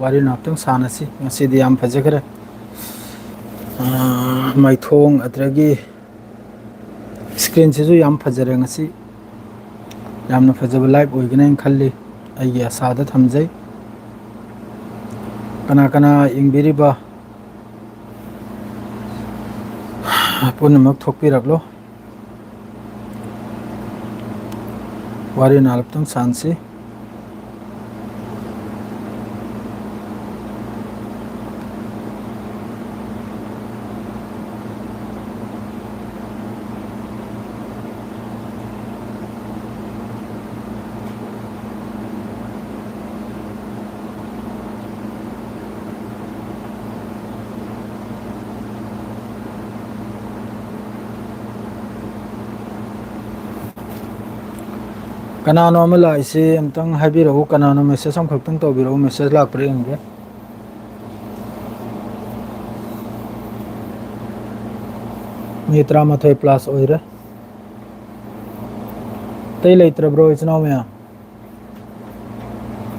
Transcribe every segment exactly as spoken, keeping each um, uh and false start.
ꯋꯥꯔꯤ ꯉꯥꯛꯇꯪ ꯁꯥꯟꯅꯁꯤ꯫ ꯉꯁꯤꯗꯤ ꯌꯥꯝ ꯐꯖꯈ꯭ꯔꯦ꯫ ꯑꯥ, ꯃꯩꯊꯣꯡ, ꯑꯗꯨꯗꯒꯤ screenꯁꯤꯁꯨ ꯌꯥꯝ ꯐꯖꯔꯦ ꯉꯁꯤ꯫ ꯌꯥꯝꯅ ꯐꯖꯕ live ꯑꯣꯏꯒꯅꯦꯅ ꯈꯜꯂꯤ꯫ ꯑꯩꯒꯤ ꯑꯁꯥꯗ ꯊꯝꯖꯩ꯫ ꯀꯅꯥ ꯀꯅꯥ ꯌꯦꯡꯕꯤꯔꯤꯕ ꯄꯨꯝꯅꯃꯛ ꯊꯣꯛꯄꯤꯔꯛꯂꯣ꯫ ꯋꯥꯔꯤ ꯅꯥꯜꯂꯞꯇꯪ ꯁꯥꯟꯁꯤ꯫ ꯀꯅꯥꯅꯣ ꯑꯃ ꯂꯥꯛꯏꯁꯤ ꯑꯝꯇꯪ ꯍꯥꯏꯕꯤꯔꯛꯎ꯫ ꯀꯅꯥꯅꯣ? Message ꯑꯃꯈꯛꯇꯪ ꯇꯧꯕꯤꯔꯛꯎ, message ꯂꯥꯛꯄ꯭ꯔꯥ ꯌꯦꯡꯒꯦ꯫ ꯃꯤ ꯇꯔꯥꯃꯥꯊꯣꯏ plus ꯑꯣꯏꯔꯦ꯫ ꯑꯇꯩ ꯂꯩꯇ꯭ꯔꯕ꯭ꯔꯣ, ꯏꯆꯤꯟ ꯏꯅꯥꯎ ꯃꯌꯥꯝ?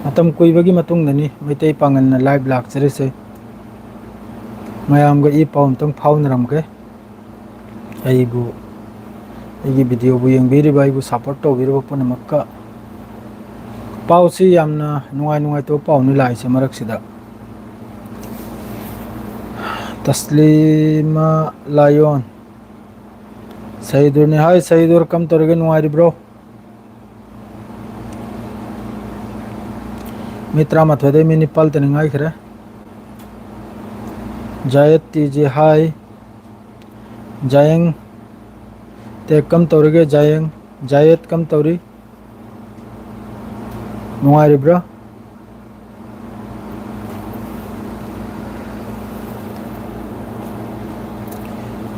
ꯃꯇꯝ ꯀꯨꯏꯕꯒꯤ ꯃꯇꯨꯡꯗꯅꯤ ꯃꯩꯇꯩ ꯄꯥꯉꯟꯅ live ꯂꯥꯛꯆꯔꯤꯁꯦ꯫ ꯃꯌꯥꯝꯒ ꯏ ꯄꯥꯎ ꯑꯝꯇꯪ ꯐꯥꯎꯅꯔꯝꯒꯦ꯫ ꯑꯩꯕꯨ, ꯑꯩꯒꯤ videoꯕꯨ ꯌꯦꯡꯕꯤꯔꯤꯕ, ꯑꯩꯕꯨ support ꯇꯧꯕꯤꯔꯤꯕ ꯄꯨꯝꯅꯃꯛꯀ꯫ ꯄꯥꯎꯁꯤ ꯌꯥꯝꯅ ꯅꯨꯡꯉꯥꯏ ꯅꯨꯡꯉꯥꯏꯇꯕ ꯄꯥꯎꯅꯤ ꯂꯥꯛꯏꯁꯦ ꯃꯔꯛꯁꯤꯗ꯫ ꯇꯁꯂꯤꯃꯥ ꯂꯥꯌꯣꯟ꯫ ꯁꯍꯤꯗꯨꯔꯅꯤ꯫ Hi ꯁꯍꯤꯗꯨꯔ, ꯀꯝ ꯇꯧꯔꯤꯒꯦ, ꯅꯨꯡꯉꯥꯏꯔꯤꯕ꯭ꯔꯣ? ꯃꯤ ꯇꯔꯥꯃꯥꯊꯣꯏꯗꯩ ꯃꯤ ꯅꯤꯄꯥꯜꯇꯅꯤ ꯉꯥꯏꯈ꯭ꯔꯦ꯫ ꯖꯥꯌꯦꯗ ꯇꯤ ꯖꯦ, hi꯫ ꯖꯥꯌꯦꯡ ꯇꯦꯛ ꯀꯝ ꯇꯧꯔꯤꯒꯦ? ꯖꯥꯌꯦꯡ, ꯖꯥꯌꯦꯗ ꯀꯝ ꯇꯧꯔꯤ? ꯅꯨꯡꯉꯥꯏꯔꯤꯕ꯭ꯔꯥ?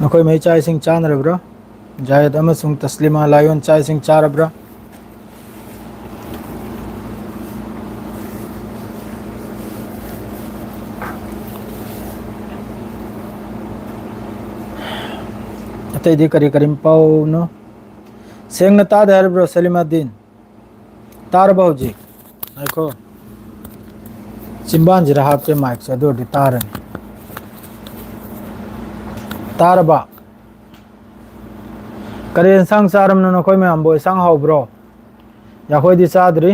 ꯅꯈꯣꯏ ꯃꯩ ꯆꯥꯛ ꯏꯁꯤꯡ ꯆꯥꯅꯔꯕ꯭ꯔꯥ? ꯖꯥꯌꯦꯗ ꯑꯃꯁꯨꯡ ꯇꯁꯂꯤꯃꯥ ꯂꯥꯌꯣꯟ ꯆꯥꯛ ꯏꯁꯤꯡ ꯆꯥꯔꯕ꯭ꯔꯥ? ꯑꯇꯩꯗꯤ ꯀꯔꯤ ꯀꯔꯤ ꯄꯥꯎꯅꯣ? ꯁꯦꯡꯅ ꯇꯥꯗꯦ ꯍꯥꯏꯔꯤꯕ꯭ꯔꯣ, ꯁꯂꯤꯃꯥꯗꯤꯟ? ꯇꯥꯔꯕꯣ ꯍꯧꯖꯤꯛ? ꯉꯥꯏꯈꯣ꯫ ꯆꯤꯝꯕꯥꯟꯁꯤꯗ ꯍꯥꯞꯀꯦ ꯃꯥꯏꯛꯁꯦ, ꯑꯗꯨ ꯑꯣꯏꯔꯗꯤ ꯇꯥꯔꯅꯤ꯫ ꯇꯥꯔꯕ? ꯀꯔꯤ ꯌꯦꯟꯁꯥꯡ ꯆꯥꯔꯝꯅꯣ ꯅꯈꯣꯏ ꯃꯌꯥꯝꯕꯨ? ꯌꯦꯟꯁꯥꯡ ꯍꯥꯎꯕ꯭ꯔꯣ? ꯑꯩꯈꯣꯏꯗꯤ ꯆꯥꯗ꯭ꯔꯤ꯫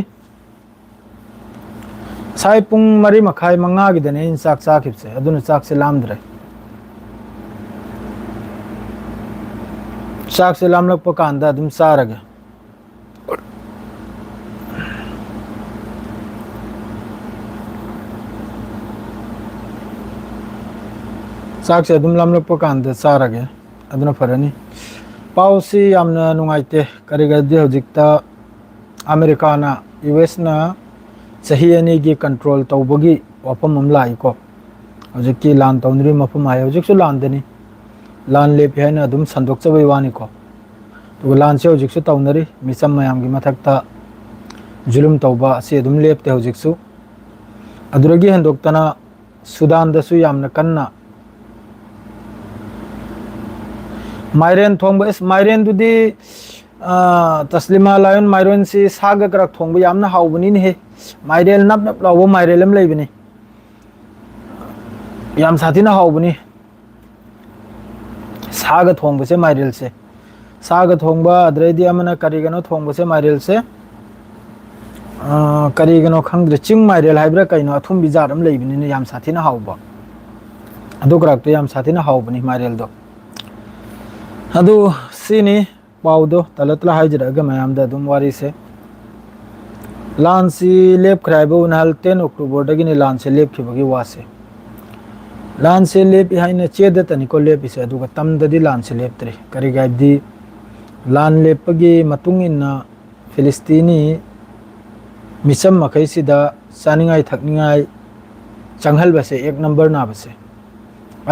ꯉꯁꯥꯏ ꯄꯨꯡ ꯃꯔꯤ ꯃꯈꯥꯏ, ꯃꯉꯥꯒꯤꯗꯅꯦ ꯑꯩꯅ ꯆꯥꯛ ꯆꯥꯈꯤꯕꯁꯦ, ꯑꯗꯨꯅ ꯆꯥꯛꯁꯦ ꯂꯥꯝꯗ꯭ꯔꯦ꯫ ꯆꯥꯛꯁꯦ ꯂꯥꯝꯂꯛꯄ ꯀꯥꯟꯗ ꯑꯗꯨꯝ ꯆꯥꯔꯒꯦ꯫ ꯆꯥꯛꯁꯦ ꯑꯗꯨꯝ ꯂꯥꯝꯂꯛꯄ ꯀꯥꯟꯗ ꯆꯥꯔꯒꯦ, ꯑꯗꯨꯅ ꯐꯔꯅꯤ꯫ ꯄꯥꯎꯁꯤ ꯌꯥꯝꯅ ꯅꯨꯡꯉꯥꯏꯇꯦ꯫ ꯀꯔꯤꯒꯤꯗꯤ ꯍꯧꯖꯤꯛꯇ ꯑꯃꯦꯔꯤꯀꯥꯅ, ꯌꯨ ꯑꯦꯁꯅ ꯆꯍꯤ ꯑꯅꯤꯒꯤ ꯀꯟꯇ꯭ꯔꯣꯜ ꯇꯧꯕꯒꯤ ꯋꯥꯐꯝ ꯑꯃ ꯂꯥꯛꯏꯀꯣ꯫ ꯍꯧꯖꯤꯛꯀꯤ ꯂꯥꯟ ꯇꯧꯅꯔꯤꯕ ꯃꯐꯝ ꯍꯥꯏ, ꯍꯧꯖꯤꯛꯁꯨ ꯂꯥꯟꯗꯅꯤ, ꯂꯥꯟ ꯂꯦꯞꯄꯤ ꯍꯥꯏꯅ ꯑꯗꯨꯝ ꯁꯟꯗꯣꯛꯆꯕꯩ ꯋꯥꯅꯤꯀꯣ꯫ ꯑꯗꯨꯒ ꯂꯥꯟꯁꯦ ꯍꯧꯖꯤꯛꯁꯨ ꯇꯧꯅꯔꯤ, ꯃꯤꯆꯝ ꯃꯌꯥꯝꯒꯤ ꯃꯊꯛꯇ ꯖꯨꯂꯨꯝ ꯇꯧꯕ ꯑꯁꯤ ꯑꯗꯨꯝ ꯂꯦꯞꯇꯦ ꯍꯧꯖꯤꯛꯁꯨ꯫ ꯑꯗꯨꯗꯒꯤ ꯍꯦꯟꯗꯣꯛꯇꯅ ꯁꯨꯗꯥꯟꯗꯁꯨ ꯌꯥꯝꯅ ꯀꯟꯅ ꯃꯥꯏꯔꯦꯟ ꯊꯣꯡꯕ, ꯏꯁ, ꯃꯥꯏꯔꯦꯟꯗꯨꯗꯤ, ꯑꯥ, ꯇꯁꯂꯤꯃꯥ ꯂꯥꯏꯑꯣꯟ, ꯃꯥꯏꯔꯦꯟꯁꯤ ꯁꯥꯒ ꯀꯔꯛ ꯊꯣꯡꯕ ꯌꯥꯝꯅ ꯍꯥꯎꯕꯅꯤꯅꯦꯍꯦ꯫ ꯃꯥꯏꯔꯦꯟ ꯅꯞ ꯅꯞ ꯂꯥꯎꯕ ꯃꯥꯏꯔꯦꯟ ꯑꯃ ꯂꯩꯕꯅꯤ, ꯌꯥꯝ ꯁꯥꯊꯤꯅ ꯍꯥꯎꯕꯅꯤ꯫ ꯁꯥꯒ ꯊꯣꯡꯕꯁꯦ ꯃꯥꯏꯔꯦꯜꯁꯦ, ꯁꯥꯒ ꯊꯣꯡꯕ, ꯑꯗꯩꯗꯤ ꯑꯃꯅ ꯀꯔꯤꯒꯅꯣ ꯊꯣꯡꯕꯁꯦ ꯃꯥꯏꯔꯦꯜꯁꯦ, ꯑꯥ, ꯀꯔꯤꯒꯅꯣ ꯈꯪꯗ꯭ꯔꯦ, ꯆꯤꯡ ꯃꯥꯏꯔꯦꯜ ꯍꯥꯏꯕ꯭ꯔꯥ ꯀꯩꯅꯣ, ꯑꯊꯨꯝꯕꯤ ꯖꯥꯠ ꯑꯃ ꯂꯩꯕꯅꯤꯅ ꯌꯥꯝ ꯁꯥꯊꯤꯅ ꯍꯥꯎꯕ꯫ ꯑꯗꯨ ꯀꯔꯛꯇꯣ ꯌꯥꯝ ꯁꯥꯊꯤꯅ ꯍꯥꯎꯕꯅꯤ ꯃꯥꯏꯔꯦꯜꯗꯣ꯫ ꯑꯗꯨ ꯁꯤꯅꯤ ꯄꯥꯎꯗꯣ ꯇꯂ ꯇꯂ ꯍꯥꯏꯖꯔꯛꯑꯒ ꯃꯌꯥꯝꯗ ꯑꯗꯨꯝ ꯋꯥꯔꯤꯁꯦ꯫ ꯂꯥꯟꯁꯤ ꯂꯦꯞꯈ꯭ꯔꯦ ꯍꯥꯏꯕ ꯅꯍꯥꯟ ten Octoberꯗꯒꯤꯅꯤ ꯂꯥꯟꯁꯦ ꯂꯦꯞꯈꯤꯕꯒꯤ ꯋꯥꯁꯦ꯫ ꯂꯥꯟꯁꯦ ꯂꯦꯞꯄꯤ ꯍꯥꯏꯅ ꯆꯦꯗꯇꯅꯤꯀꯣ ꯂꯦꯞꯄꯤꯁꯦ, ꯑꯗꯨꯒ ꯇꯝꯗꯗꯤ ꯂꯥꯟꯁꯦ ꯂꯦꯞꯇ꯭ꯔꯤ꯫ ꯀꯔꯤꯒꯤ ꯍꯥꯏꯕꯗꯤ ꯂꯥꯟ ꯂꯦꯞꯄꯒꯤ ꯃꯇꯨꯡ ꯏꯟꯅ ꯐꯤꯂꯤꯁꯇꯤꯅꯤ ꯃꯤꯆꯝ ꯃꯈꯩꯁꯤꯗ ꯆꯥꯅꯤꯡꯉꯥꯏ ꯊꯛꯅꯤꯡꯉꯥꯏ ꯆꯪꯍꯜꯕꯁꯦ ꯑꯦꯛ ꯅꯝꯕꯔ ꯅꯥꯕꯁꯦ,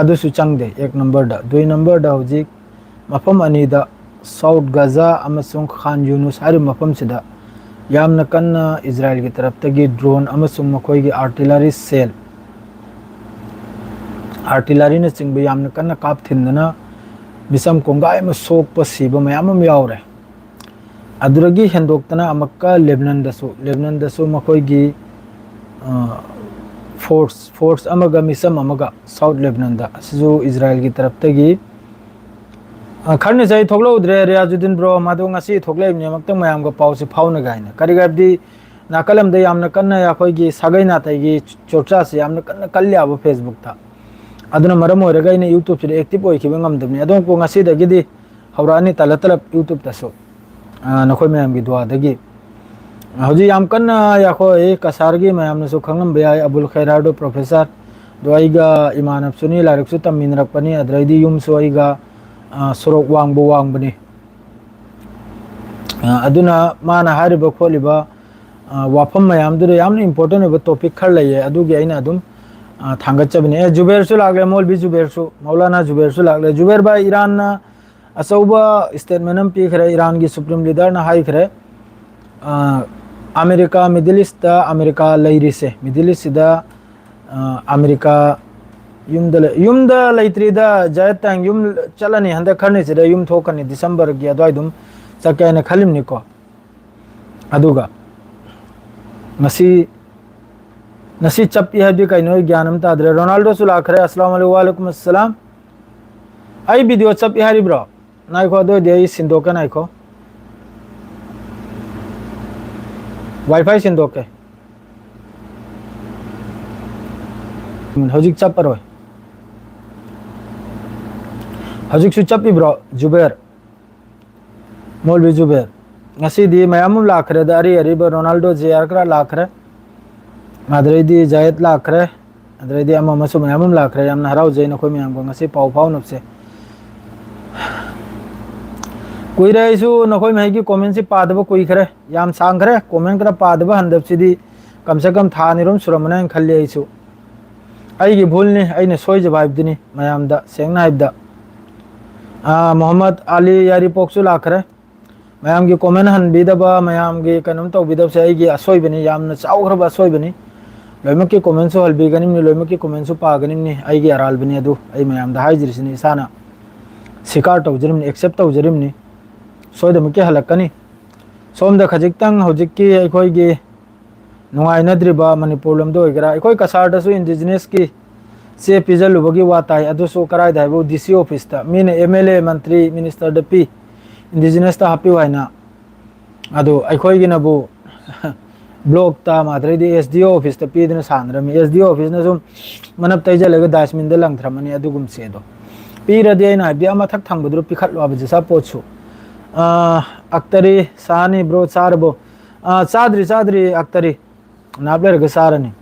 ꯑꯗꯨꯁꯨ ꯆꯪꯗꯦ ꯑꯦꯛ ꯅꯝꯕꯔꯗ꯫ ꯗꯨꯏ ꯅꯝꯕꯔꯗ ꯍꯧꯖꯤꯛ ꯃꯐꯝ ꯑꯅꯤꯗ, ꯁꯥꯎꯠ ꯒꯥꯖꯥ ꯑꯃꯁꯨꯡ ꯈꯥꯟ ꯌꯨꯅꯨꯁ ꯍꯥꯏꯔꯤꯕ ꯃꯐꯝꯁꯤꯗ ꯌꯥꯝꯅ ꯀꯟꯅ ꯏꯖꯔꯥꯏꯜꯒꯤ ꯇꯔꯞꯇꯒꯤ ꯗ꯭ꯔꯣꯟ ꯑꯃꯁꯨꯡ ꯃꯈꯣꯏꯒꯤ ꯑꯥꯔꯇꯤꯂꯔꯤ ꯁꯦꯜ, ꯑꯥꯔꯇꯤꯂꯔꯤꯅꯆꯤꯡꯕ ꯌꯥꯝꯅ ꯀꯟꯅ ꯀꯥꯞꯊꯤꯟꯗꯅ ꯃꯤꯆꯝ ꯀꯣꯡꯒꯥꯏ ꯑꯃ ꯁꯣꯛꯄ ꯁꯤꯕ ꯃꯌꯥꯝ ꯑꯃ ꯌꯥꯎꯔꯦ꯫ ꯑꯗꯨꯗꯒꯤ ꯍꯦꯟꯗꯣꯛꯇꯅ ꯑꯃꯨꯛꯀ ꯂꯦꯕꯅꯟꯗꯁꯨ, ꯂꯦꯕꯅꯟꯗꯁꯨ ꯃꯈꯣꯏꯒꯤ, ꯑ, ꯐꯣꯔꯁ, ꯐꯣꯔꯁ ꯑꯃꯒ ꯃꯤꯆꯝ ꯑꯃꯒ ꯁꯥꯎꯠ ꯂꯦꯕꯅꯟꯗ꯫ ꯑꯁꯤꯁꯨ ꯏꯖꯔꯥꯏꯜꯒꯤ ꯇꯔꯞꯇꯒꯤ꯫ ꯑ, ꯈꯔꯅꯤꯁꯦ ꯑꯩ ꯊꯣꯛꯂꯛꯎꯗ꯭ꯔꯦ, ꯔꯤꯌꯥꯖꯨꯗꯤꯟ ꯕ꯭ꯔꯣ, ꯃꯥꯗꯣ ꯉꯁꯤ ꯊꯣꯛꯂꯛꯏꯕꯅꯤ꯫ ꯑꯃꯨꯛꯇꯪ ꯃꯌꯥꯝꯒ ꯄꯥꯎꯁꯦ ꯐꯥꯎꯅꯒꯦ ꯍꯥꯏꯅ꯫ ꯀꯔꯤꯒꯤ ꯍꯥꯏꯕꯗꯤ ꯅꯥꯀꯜ ꯑꯃꯗ ꯌꯥꯝꯅ ꯀꯟꯅ ꯑꯩꯈꯣꯏꯒꯤ ꯁꯥꯒꯩ ꯅꯥꯇꯩꯒꯤ ꯆꯣꯔꯆꯥꯁꯦ ꯌꯥꯝꯅ ꯀꯟꯅ ꯀꯜꯂꯤ ꯍꯥꯏꯕ ꯐꯦꯁꯕꯨꯛꯇ꯫ ꯑꯗꯨꯅ ꯃꯔꯝ ꯑꯣꯏꯔꯒ ꯑꯩꯅ ꯌꯨꯇ꯭ꯌꯨꯕꯁꯤꯗ ꯑꯦꯛꯇꯤꯚ ꯑꯣꯏꯈꯤꯕ ꯉꯝꯗꯕꯅꯤ꯫ ꯑꯗꯣ ꯉꯁꯤꯗꯒꯤꯗꯤ ꯍꯧꯔꯛꯑꯅꯤ ꯇꯂꯞ ꯇꯂꯞ ꯌꯨꯇ꯭ꯌꯨꯕꯇꯁꯨ꯫ ꯑ, ꯅꯈꯣꯏ ꯃꯌꯥꯝꯒꯤ ꯗꯨꯋꯥꯗꯒꯤ꯫ ꯑ, ꯍꯧꯖꯤꯛ ꯌꯥꯝ ꯀꯟꯅ ꯑꯩꯈꯣꯏ ꯀꯁꯥꯔꯒꯤ ꯃꯌꯥꯝꯅꯁꯨ ꯈꯪꯂꯝꯕ ꯌꯥꯏ, ꯑꯕꯨꯜ ꯈꯩꯔꯥꯔꯗꯣ ꯄ꯭ꯔꯣꯐꯦꯁꯔ꯫ ꯑꯗꯣ ꯑꯩꯒ ꯏꯃꯥꯟꯅꯕꯁꯨꯅꯤ, ꯂꯥꯏꯔꯤꯛꯁꯨ ꯇꯝꯃꯤꯟꯅꯔꯛꯄꯅꯤ, ꯑꯗꯨꯗꯩꯗꯤ ꯌꯨꯝꯁꯨ ꯑꯩꯒ, ꯑ, ꯁꯣꯔꯣꯛ ꯋꯥꯡꯕ ꯋꯥꯡꯕꯅꯤ꯫ ꯑ, ꯑꯗꯨꯅ ꯃꯥꯅ ꯍꯥꯏꯔꯤꯕ ꯈꯣꯠꯂꯤꯕ, ꯑ, ꯋꯥꯐꯝ ꯃꯌꯥꯝꯗꯨꯗ ꯌꯥꯝꯅ ꯏꯝꯄꯣꯔꯇꯦꯟ ꯑꯣꯏꯕ ꯇꯣꯄꯤꯛ ꯈꯔ ꯂꯩꯌꯦ, ꯑꯗꯨꯒꯤ ꯑꯩꯅ ꯑꯗꯨꯝ, ꯑ, ꯊꯥꯡꯒꯠꯆꯕꯅꯦ꯫ ꯑꯦ, ꯖꯨꯕꯦꯔꯁꯨ ꯂꯥꯛꯂꯦ, ꯃꯧꯂꯕꯤ ꯖꯨꯕꯦꯔꯁꯨ, ꯃꯧꯂꯥꯅꯥ ꯖꯨꯕꯦꯔꯁꯨ ꯂꯥꯛꯂꯦ꯫ ꯖꯨꯕꯦꯔ ꯚꯥꯏ, ꯏꯔꯥꯟꯅ ꯑꯆꯧꯕ ꯁ꯭ꯇꯦꯠꯃꯦꯟ ꯑꯃ ꯄꯤꯈ꯭ꯔꯦ, ꯏꯔꯥꯟꯒꯤ ꯁꯨꯄ꯭ꯔꯤꯝ ꯂꯤꯗꯔꯅ ꯍꯥꯏꯈ꯭ꯔꯦ, ꯑ, ꯑꯃꯦꯔꯤꯀꯥ, ꯃꯤꯗꯜ ꯏꯁꯇ ꯑꯃꯦꯔꯤꯀꯥ ꯂꯩꯔꯤꯁꯦ, ꯃꯤꯗꯜ ꯏꯁꯁꯤꯗ, ꯑ, ꯑꯃꯦꯔꯤꯀꯥ ꯌꯨꯝꯗ ꯂꯩ-, ꯌꯨꯝꯗ ꯂꯩꯇ꯭ꯔꯤꯗ, ꯖꯥꯌꯠ ꯇꯥꯏꯝ ꯌꯨꯝ ꯆꯠꯂꯅꯤ, ꯍꯟꯗꯛ ꯈꯔꯅꯤꯁꯤꯗ ꯌꯨꯝ ꯊꯣꯛꯀꯅꯤ, ꯗꯤꯁꯦꯝꯕꯔꯒꯤ ꯑꯗꯨꯋꯥꯏ ꯑꯗꯨꯝ ꯆꯠꯀꯦ ꯍꯥꯏꯅ ꯈꯜꯂꯤꯕꯅꯤꯀꯣ꯫ ꯑꯗꯨꯒ ꯉꯁꯤ, ꯉꯁꯤ ꯆꯞꯄꯤ ꯍꯥꯏꯕꯗꯤ ꯀꯩꯅꯣ ꯑꯩ ꯒ꯭ꯌꯥꯟ ꯑꯃ ꯇꯥꯗ꯭ꯔꯦ꯫ ꯔꯣꯅꯥꯜꯗꯣꯁꯨ ꯂꯥꯛꯈ꯭ꯔꯦ꯫ ꯑꯁꯂꯥꯝ ꯑꯂꯩꯀꯨꯝ, ꯋꯥꯂꯩꯀꯨꯝ ꯑꯁꯂꯥꯝ꯫ ꯑꯩ ꯚꯤꯗꯤꯑꯣ ꯆꯞꯄꯤ ꯍꯥꯏꯔꯤꯕ꯭ꯔꯣ? ꯉꯥꯏꯈꯣ, ꯑꯗꯨ ꯑꯣꯏꯔꯗꯤ ꯑꯩ ꯁꯤꯟꯗꯣꯛꯀꯦ, ꯉꯥꯏꯈꯣ꯫ ꯋꯥꯏꯐꯥꯏ ꯁꯤꯟꯗꯣꯛꯀꯦ꯫ ꯍꯧꯖꯤꯛ ꯆꯞꯄꯔꯣꯏ꯫ ꯍꯧꯖꯤꯛꯁꯨ ꯆꯞꯄꯤꯕ꯭ꯔꯣ, ꯖꯨꯕꯦꯔ? ꯃꯧꯂꯕꯤ ꯖꯨꯕꯦꯔ, ꯉꯁꯤꯗꯤ ꯃꯌꯥꯝ ꯑꯃ ꯂꯥꯛꯈ꯭ꯔꯦꯗ, ꯑꯔꯤ ꯑꯔꯤꯕ ꯔꯣꯅꯥꯜꯗꯣ ꯖꯦ ꯑꯥꯔ ꯈꯔ ꯂꯥꯛꯈ꯭ꯔꯦ, ꯑꯗꯨꯗꯩꯗꯤ ꯖꯥꯌꯦꯗ ꯂꯥꯛꯈ꯭ꯔꯦ, ꯑꯗꯨꯗꯩꯗꯤ ꯑꯃ ꯑꯃꯁꯨ ꯃꯌꯥꯝ ꯑꯃ ꯂꯥꯛꯈ꯭ꯔꯦ꯫ ꯌꯥꯝꯅ ꯍꯔꯥꯎꯖꯩ ꯅꯈꯣꯏ ꯃꯌꯥꯝꯒ ꯉꯁꯤ ꯄꯥꯎ ꯐꯥꯎꯅꯕꯁꯦ꯫ ꯀꯨꯏꯔꯦ ꯑꯩꯁꯨ ꯅꯈꯣꯏ ꯃꯍꯩꯒꯤ ꯀꯣꯃꯦꯟꯁꯤ ꯄꯥꯗꯕ ꯀꯨꯏꯈ꯭ꯔꯦ, ꯌꯥꯝ ꯁꯥꯡꯈ꯭ꯔꯦ ꯀꯣꯃꯦꯟ ꯈꯔ ꯄꯥꯗꯕ ꯍꯟꯗꯕꯁꯤꯗꯤ, ꯀꯝꯁꯦ ꯀꯝ ꯊꯥ ꯑꯅꯤꯔꯣꯝ ꯁꯨꯔꯝꯃꯅꯤ ꯍꯥꯏꯅ ꯈꯜꯂꯤ ꯑꯩꯁꯨ꯫ ꯑꯩꯒꯤ ꯚꯨꯜꯅꯤ, ꯑꯩꯅ ꯁꯣꯏꯖꯕ ꯍꯥꯏꯕꯗꯨꯅꯤ ꯃꯌꯥꯝꯗ ꯁꯦꯡꯅ ꯍꯥꯏꯕꯗ꯫ ꯑꯥ, ꯃꯣꯍꯝꯃꯗ ꯑꯂꯤ ꯌꯥꯏꯔꯤꯄꯣꯛꯁꯨ ꯂꯥꯛꯈ꯭ꯔꯦ꯫ ꯃꯌꯥꯝꯒꯤ ꯀꯣꯃꯦꯟ ꯍꯟꯕꯤꯗꯕ, ꯃꯌꯥꯝꯒꯤ ꯀꯩꯅꯣꯝ ꯇꯧꯕꯤꯗꯕꯁꯦ ꯑꯩꯒꯤ ꯑꯁꯣꯏꯕꯅꯤ, ꯌꯥꯝꯅ ꯆꯥꯎꯈ꯭ꯔꯕ ꯑꯁꯣꯏꯕꯅꯤ꯫ ꯂꯣꯏꯅꯃꯛꯀꯤ ꯀꯣꯃꯦꯟꯁꯨ ꯍꯟꯕꯤꯒꯅꯤꯡꯅꯤ, ꯂꯣꯏꯅꯃꯛꯀꯤ ꯀꯣꯃꯦꯟꯁꯨ ꯄꯥꯒꯅꯤꯡꯅꯤ, ꯑꯩꯒꯤ ꯑꯔꯥꯜꯕꯅꯤ ꯑꯗꯨ꯫ ꯑꯩ ꯃꯌꯥꯝꯗ ꯍꯥꯏꯖꯔꯤꯁꯤꯅꯤ, ꯏꯁꯥꯅ ꯁꯤꯀꯥꯔ ꯇꯧꯖꯔꯤꯕꯅꯤ, ꯑꯦꯛꯁꯦꯞ ꯇꯧꯖꯔꯤꯕꯅꯤ꯫ ꯁꯣꯏꯗꯅꯃꯛꯀꯤ ꯍꯜꯂꯛꯀꯅꯤ꯫ ꯁꯣꯝꯗ ꯈꯖꯤꯛꯇꯪ ꯍꯧꯖꯤꯛꯀꯤ ꯑꯩꯈꯣꯏꯒꯤ ꯅꯨꯡꯉꯥꯏꯅꯗ꯭ꯔꯤꯕ ꯃꯅꯤꯄꯨꯔ ꯂꯣꯝꯗ ꯑꯣꯏꯒꯦꯔꯥ, ꯑꯩꯈꯣꯏ ꯀꯁꯥꯔꯗꯁꯨ ꯏꯟꯗꯤꯖꯤꯅꯁꯀꯤ ꯆꯦ ꯄꯤꯖꯜꯂꯨꯕꯒꯤ ꯋꯥ ꯇꯥꯏ꯫ ꯑꯗꯨꯁꯨ ꯀꯔꯥꯏꯗ ꯍꯥꯏꯕꯨ ꯗꯤ ꯁꯤ ꯑꯣꯐꯤꯁꯇ꯫ ꯃꯤꯅ ꯑꯦꯝ ꯑꯦꯜ ꯑꯦ, ꯃꯟꯇ꯭ꯔꯤ, ꯃꯤꯅꯤꯁꯇꯔꯗ ꯄꯤ, ꯏꯟꯗꯤꯖꯤꯅꯁꯇ ꯍꯥꯞꯄꯤꯌꯨ ꯍꯥꯏꯅ꯫ ꯑꯗꯨ ꯑꯩꯈꯣꯏꯒꯤꯅꯕꯨ ꯕ꯭ꯂꯣꯛꯇ, ꯃꯥꯗ꯭ꯔꯩꯗꯤ ꯑꯦꯁ ꯗꯤ ꯑꯣ ꯑꯣꯐꯤꯁꯇ ꯄꯤꯗꯨꯅ ꯁꯥꯟꯅꯔꯝꯃꯤ꯫ ꯑꯦꯁ ꯗꯤ ꯑꯣ ꯑꯣꯐꯤꯁꯅ ꯁꯨꯝ ꯃꯅꯞ ꯇꯩꯖꯜꯂꯒ ꯗꯥꯁꯕꯤꯟꯗ ꯂꯪꯊꯔꯝꯃꯅꯤ ꯑꯗꯨꯒꯨꯝ ꯆꯦꯗꯣ꯫ ꯄꯤꯔꯗꯤ ꯑꯩꯅ ꯍꯥꯏꯕꯗꯤ ꯑꯃ ꯊꯛ ꯊꯪꯕꯗꯨꯗ ꯄꯤꯈꯠꯂꯣ ꯍꯥꯏꯕ ꯖꯤꯁꯥ ꯄꯣꯠꯁꯨ꯫ ꯑꯥ, ꯑꯛꯇꯔꯤ ꯁꯥꯍꯅꯤ ꯕ꯭ꯔꯣ ꯆꯥꯔꯕꯣ? ꯑꯥ, ꯆꯥꯗ꯭ꯔꯤ, ꯆꯥꯗ꯭ꯔꯤ ꯑꯛꯇꯔꯤ꯫ ꯅꯥꯞ ꯂꯩꯔꯒ ꯆꯥꯔꯅꯤ꯫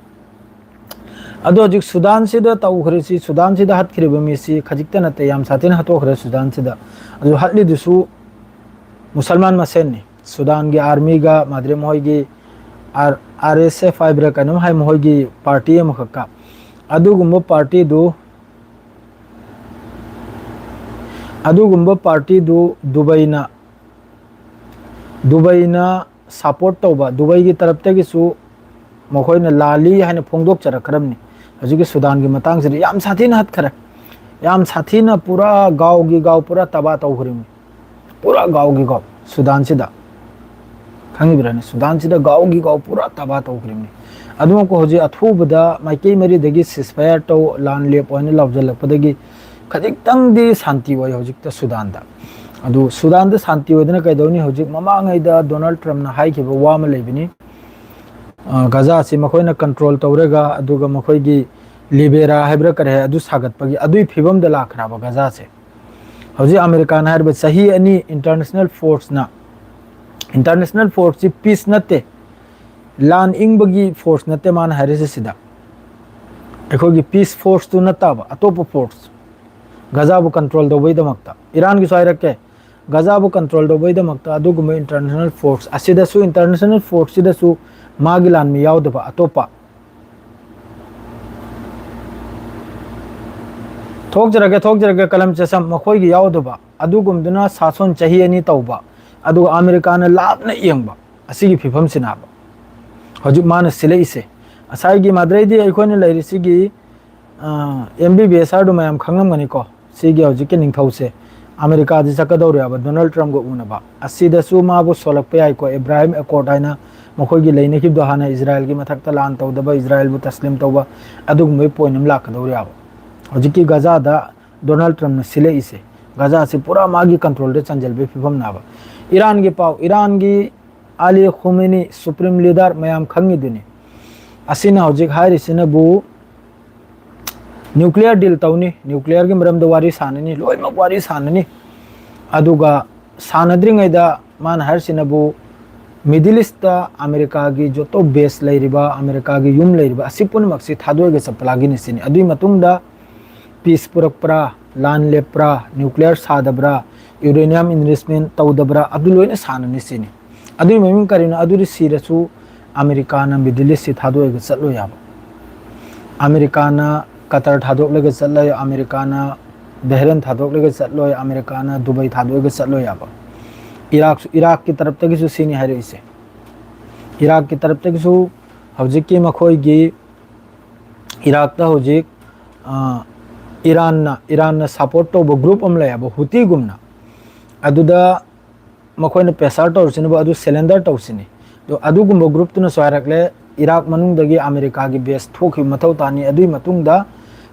ꯑꯗꯣ ꯍꯧꯖꯤꯛ ꯁꯨꯗꯥꯟꯁꯤꯗ ꯇꯧꯈ꯭ꯔꯤꯁꯤ, ꯁꯨꯗꯥꯟꯁꯤꯗ ꯍꯠꯈ꯭ꯔꯤꯕ ꯃꯤꯁꯤ ꯈꯖꯤꯛꯇ ꯅꯠꯇꯦ, ꯌꯥꯝ ꯁꯥꯊꯤꯅ ꯍꯥꯠꯇꯣꯛꯈ꯭ꯔꯦ ꯁꯨꯗꯥꯟꯁꯤꯗ꯫ ꯑꯗꯨ ꯍꯠꯂꯤꯗꯨꯁꯨ ꯃꯨꯁꯜꯃꯥꯟ ꯃꯁꯦꯟꯅꯤ꯫ ꯁꯨꯗꯥꯟꯒꯤ ꯑꯥꯔꯃꯤꯒ ꯃꯥꯗ꯭ꯔꯦ ꯃꯈꯣꯏꯒꯤ ꯑꯥꯔ ꯑꯦꯁ ꯑꯦꯐ ꯍꯥꯏꯕ꯭ꯔꯥ ꯀꯩꯅꯣꯝ ꯍꯥꯏ, ꯃꯈꯣꯏꯒꯤ ꯄꯥꯔꯇꯤ ꯑꯃꯈꯛꯀ꯫ ꯑꯗꯨꯒꯨꯝꯕ ꯄꯥꯔꯇꯤꯗꯨ, ꯑꯗꯨꯒꯨꯝꯕ ꯄꯥꯔꯇꯤꯗꯨ ꯗꯨꯕꯩꯅ, ꯗꯨꯕꯩꯅ ꯁꯄꯣꯔꯠ ꯇꯧꯕ, ꯗꯨꯕꯩꯒꯤ ꯇꯔꯞꯇꯒꯤꯁꯨ ꯃꯈꯣꯏꯅ ꯂꯥꯜꯂꯤ ꯍꯥꯏꯅ ꯐꯣꯡꯗꯣꯛꯆꯔꯛꯈ꯭ꯔꯕꯅꯤ꯫ ꯍꯧꯖꯤꯛꯀꯤ ꯁꯨꯗꯥꯟꯒꯤ ꯃꯇꯥꯡꯁꯤꯗ ꯌꯥꯝ ꯁꯥꯊꯤꯅ ꯍꯠꯈ꯭ꯔꯦ, ꯌꯥꯝ ꯁꯥꯊꯤꯅ ꯄꯨꯔꯥ ꯒꯥꯎꯒꯤ ꯒꯥꯎ ꯄꯨꯔꯥ ꯇꯕꯥ ꯇꯧꯈ꯭ꯔꯤꯕꯅꯤ, ꯄꯨꯔꯥ ꯒꯥꯎꯒꯤ ꯒꯥꯎ ꯁꯨꯗꯥꯟꯁꯤꯗ꯫ ꯈꯪꯉꯤꯕ꯭ꯔꯥꯅꯦ? ꯁꯨꯗꯥꯟꯁꯤꯗ ꯒꯥꯎꯒꯤ ꯒꯥꯎ ꯄꯨꯔꯥ ꯇꯕꯥ ꯇꯧꯈ꯭ꯔꯤꯕꯅꯤ꯫ ꯑꯗꯨꯃꯛꯄꯨ ꯍꯧꯖꯤꯛ ꯑꯊꯨꯕꯗ ꯃꯥꯏꯀꯩ ꯃꯔꯤꯗꯒꯤ ceasefire ꯇꯧ, ꯂꯥꯟ ꯂꯦꯞ ꯍꯥꯏꯅ ꯂꯥꯎꯖꯜꯂꯛꯄꯗꯒꯤ ꯈꯖꯤꯛꯇꯪꯗꯤ ꯁꯥꯟꯇꯤ ꯑꯣꯏ ꯍꯧꯖꯤꯛꯇ ꯁꯨꯗꯥꯟꯗ꯫ ꯑꯗꯨ ꯁꯨꯗꯥꯟꯗ ꯁꯥꯟꯇꯤ ꯑꯣꯏꯗꯅ ꯀꯩꯗꯧꯅꯤ? ꯍꯧꯖꯤꯛ ꯃꯃꯥꯡꯉꯩꯗ ꯗꯣꯅꯥꯜꯗ ꯇ꯭ꯔꯝꯞꯅ ꯍꯥꯏꯈꯤꯕ ꯋꯥ ꯑꯃ ꯂꯩꯕꯅꯤ, ꯑ, ꯒꯖꯥꯁꯤ ꯃꯈꯣꯏꯅ ꯀꯟꯇ꯭ꯔꯣꯜ ꯇꯧꯔꯒ, ꯑꯗꯨꯒ ꯃꯈꯣꯏꯒꯤ ꯂꯤꯕꯦꯔꯥ ꯍꯥꯏꯕ꯭ꯔꯥ ꯀꯔꯤ ꯍꯥꯏ, ꯑꯗꯨ ꯁꯥꯒꯠꯄꯒꯤ, ꯑꯗꯨꯒꯤ ꯐꯤꯕꯝꯗ ꯂꯥꯛꯈ꯭ꯔꯕ ꯒꯖꯥꯁꯦ꯫ ꯍꯧꯖꯤꯛ ꯑꯃꯦꯔꯤꯀꯥꯅ ꯍꯥꯏꯔꯤꯕ ꯆꯍꯤ ꯑꯅꯤ international forceꯅ, international forceꯁꯤ peace ꯅꯠꯇꯦ, ꯂꯥꯟ ꯏꯪꯕꯒꯤ force ꯅꯠꯇꯦ ꯃꯥꯅ ꯍꯥꯏꯔꯤꯁꯦ ꯁꯤꯗ꯫ ꯑꯩꯈꯣꯏꯒꯤ peace forceꯇꯨ ꯅꯠꯇꯕ ꯑꯇꯣꯞꯄ force, ꯒꯖꯥꯕꯨ ꯀꯟꯇ꯭ꯔꯣꯜ ꯇꯧꯕꯒꯤꯗꯃꯛꯇ꯫ ꯏꯔꯥꯟꯒꯤꯁꯨ ꯍꯥꯏꯔꯛꯀꯦ, ꯒꯖꯥꯕꯨ ꯀꯟꯇ꯭ꯔꯣꯜ ꯇꯧꯕꯒꯤꯗꯃꯛꯇ ꯑꯗꯨꯒꯨꯝꯕ international force ꯑꯁꯤꯗꯁꯨ, international forceꯁꯤꯗꯁꯨ ꯃꯥꯒꯤ ꯂꯥꯟꯃꯤ ꯌꯥꯎꯗꯕ ꯑꯇꯣꯞꯄ꯫ ꯊꯣꯛꯆꯔꯒꯦ, ꯊꯣꯛꯆꯔꯒꯦ, ꯀꯂꯝ ꯆꯦꯁꯝ ꯃꯈꯣꯏꯒꯤ ꯌꯥꯎꯗꯕ ꯑꯗꯨꯒꯨꯝꯗꯨꯅ ꯁꯥꯁꯣꯟ ꯆꯍꯤ ꯑꯅꯤ ꯇꯧꯕ, ꯑꯗꯨꯒ ꯑꯃꯦꯔꯤꯀꯥꯅ ꯂꯥꯞꯅ ꯌꯦꯡꯕ, ꯑꯁꯤꯒꯤ ꯐꯤꯕꯝꯁꯤꯅꯦꯕ ꯍꯧꯖꯤꯛ ꯃꯥꯅ ꯁꯤꯜꯂꯛꯏꯁꯦ꯫ ꯉꯁꯥꯏꯒꯤ ꯃꯥꯗ꯭ꯔꯩꯗꯤ ꯑꯩꯈꯣꯏꯅ ꯂꯩꯔꯤꯁꯤꯒꯤ ꯑꯦꯝ ꯕꯤ ꯕꯤ ꯑꯦꯁ ꯑꯥꯔꯗꯨ ꯃꯌꯥꯝ ꯈꯪꯂꯝꯒꯅꯤꯀꯣ꯫ ꯁꯤꯒꯤ ꯍꯧꯖꯤꯛꯀꯤ ꯅꯤꯡꯊꯧꯁꯦ ꯑꯃꯦꯔꯤꯀꯥꯗ ꯆꯠꯀꯗꯧꯔꯦꯕ ꯗꯣꯅꯥꯜꯗ ꯇ꯭ꯔꯝꯞꯒ ꯎꯅꯕ꯫ ꯑꯁꯤꯗꯁꯨ ꯃꯥꯕꯨ ꯁꯣꯜꯂꯛꯄ ꯌꯥꯏꯀꯣ, ꯑꯦꯕ꯭ꯔꯥꯍꯤꯝ ꯑꯦꯀꯣꯔꯗ ꯍꯥꯏꯅ ꯃꯈꯣꯏꯒꯤ ꯂꯩꯅꯈꯤꯕꯗꯣ, ꯍꯥꯟꯅ ꯏꯖꯔꯥꯏꯜꯒꯤ ꯃꯊꯛꯇ ꯂꯥꯟ ꯇꯧꯗꯕ, ꯏꯖꯔꯥꯏꯜꯕꯨ ꯇꯁꯂꯤꯝ ꯇꯧꯕ, ꯑꯗꯨꯒꯨꯝꯕꯒꯤ ꯄꯣꯏꯟ ꯑꯃ ꯂꯥꯛꯀꯗꯧꯔꯦꯕ꯫ ꯍꯧꯖꯤꯛꯀꯤ ꯒꯖꯥꯗ ꯗꯣꯅꯥꯜꯗ ꯇ꯭ꯔꯝꯞꯅ ꯁꯤꯜꯂꯛꯏꯁꯦ, ꯒꯖꯥꯁꯤ ꯄꯨꯔꯥ ꯃꯥꯒꯤ ꯀꯟꯇ꯭ꯔꯣꯜꯗ ꯆꯟꯁꯤꯟꯕꯒꯤ ꯐꯤꯕꯝꯅꯦꯕ꯫ ꯏꯔꯥꯟꯒꯤ ꯄꯥꯎ, ꯏꯔꯥꯟꯒꯤ ꯑꯂꯤ ꯈꯨꯃꯦꯅꯤ, ꯁꯨꯄ꯭ꯔꯤꯝ ꯂꯤꯗꯔ, ꯃꯌꯥꯝ ꯈꯪꯉꯤꯗꯨꯅꯤ꯫ ꯑꯁꯤꯅ ꯍꯧꯖꯤꯛ ꯍꯥꯏꯔꯤꯁꯤꯅꯕꯨ ꯅ꯭ꯌꯨꯀ꯭ꯂꯤꯌꯔ ꯗꯤꯜ ꯇꯧꯅꯤ, ꯅ꯭ꯌꯨꯀ꯭ꯂꯤꯌꯔꯒꯤ ꯃꯔꯝꯗ ꯋꯥꯔꯤ ꯁꯥꯟꯅꯅꯤ, ꯂꯣꯏꯅꯃꯛ ꯋꯥꯔꯤ ꯁꯥꯟꯅꯅꯤ꯫ ꯑꯗꯨꯒ ꯁꯥꯟꯅꯗ꯭ꯔꯤꯉꯩꯗ ꯃꯥꯅ ꯍꯥꯏꯔꯤꯁꯤꯅꯕꯨ ꯃꯤꯗꯜ ꯏꯁꯇ ꯑꯃꯦꯔꯤꯀꯥꯒꯤ ꯖꯣꯇꯣ ꯕꯦꯁ ꯂꯩꯔꯤꯕ, ꯑꯃꯦꯔꯤꯀꯥꯒꯤ ꯌꯨꯝ ꯂꯩꯔꯤꯕ ꯑꯁꯤ ꯄꯨꯝꯅꯃꯛꯁꯤ ꯊꯥꯗꯣꯛꯑꯒ ꯆꯠꯄ ꯂꯥꯒꯤꯅꯤ ꯁꯤꯅꯤ꯫ ꯑꯗꯨꯒꯤ ꯃꯇꯨꯡꯗ ꯄꯤꯁ ꯄꯨꯔꯛꯄ꯭ꯔꯥ, ꯂꯥꯟ ꯂꯦꯞꯄ꯭ꯔꯥ, ꯅ꯭ꯌꯨꯀ꯭ꯂꯤꯌꯔ ꯁꯥꯗꯕ꯭ꯔꯥ, ꯌꯨꯔꯦꯅꯤꯌꯝ ꯏꯟꯔꯤꯆꯃꯦꯟ ꯇꯧꯗꯕ꯭ꯔꯥ, ꯑꯗꯨ ꯂꯣꯏꯅ ꯁꯥꯟꯅꯅꯤ ꯁꯤꯅꯤ꯫ ꯑꯗꯨꯒꯤ ꯃꯃꯤꯡ ꯀꯔꯤꯅꯣ? ꯑꯗꯨꯗꯤ ꯁꯤꯔꯁꯨ ꯑꯃꯦꯔꯤꯀꯥꯅ ꯃꯤꯗꯜ ꯏꯁꯁꯤ ꯊꯥꯗꯣꯛꯑꯒ ꯆꯠꯂꯣꯏ ꯍꯥꯏꯕ꯫ ꯑꯃꯦꯔꯤꯀꯥꯅ ꯀꯇꯔ ꯊꯥꯗꯣꯛꯂꯒ ꯆꯠꯂꯣꯏ, ꯑꯃꯦꯔꯤꯀꯥꯅ ꯕꯍꯔꯦꯟ ꯊꯥꯗꯣꯛꯂꯒ ꯆꯠꯂꯣꯏ, ꯑꯃꯦꯔꯤꯀꯥꯅ ꯗꯨꯕꯩ ꯊꯥꯗꯣꯛꯂꯒ ꯆꯠꯂꯣꯏ ꯍꯥꯏꯕ꯫ ꯏꯔꯥꯛꯁꯨ, ꯏꯔꯥꯛꯀꯤ ꯇꯔꯞꯇꯒꯤꯁꯨ ꯁꯤꯅꯤ ꯍꯥꯏꯔꯛꯏꯁꯦ꯫ ꯏꯔꯥꯛꯀꯤ ꯇꯔꯞꯇꯒꯤꯁꯨ ꯍꯧꯖꯤꯛꯀꯤ ꯃꯈꯣꯏꯒꯤ ꯏꯔꯥꯛꯇ ꯍꯧꯖꯤꯛ, ꯑ, ꯏꯔꯥꯟꯅ, ꯏꯔꯥꯟꯅ ꯁꯄꯣꯔꯠ ꯇꯧꯕ ꯒ꯭ꯔꯨꯞ ꯑꯃ ꯂꯩꯌꯦꯕ, ꯍꯨꯇꯤꯒꯨꯝꯅ꯫ ꯑꯗꯨꯗ ꯃꯈꯣꯏꯅ ꯄ꯭ꯔꯦꯁꯔ ꯇꯧꯔꯤꯁꯤꯅꯕꯨ ꯑꯗꯨ ꯁꯦꯂꯦꯟꯗꯔ ꯇꯧꯁꯤꯅꯤ꯫ ꯑꯗꯣ ꯑꯗꯨꯒꯨꯝꯕ ꯒ꯭ꯔꯨꯞꯇꯨꯅꯁꯨ ꯍꯥꯏꯔꯛꯂꯦ, ꯏꯔꯥꯛ ꯃꯅꯨꯡꯗꯒꯤ ꯑꯃꯦꯔꯤꯀꯥꯒꯤ ꯕꯦꯁ ꯊꯣꯛꯈꯤꯕ ꯃꯊꯧ ꯇꯥꯅꯤ, ꯑꯗꯨꯒꯤ ꯃꯇꯨꯡꯗ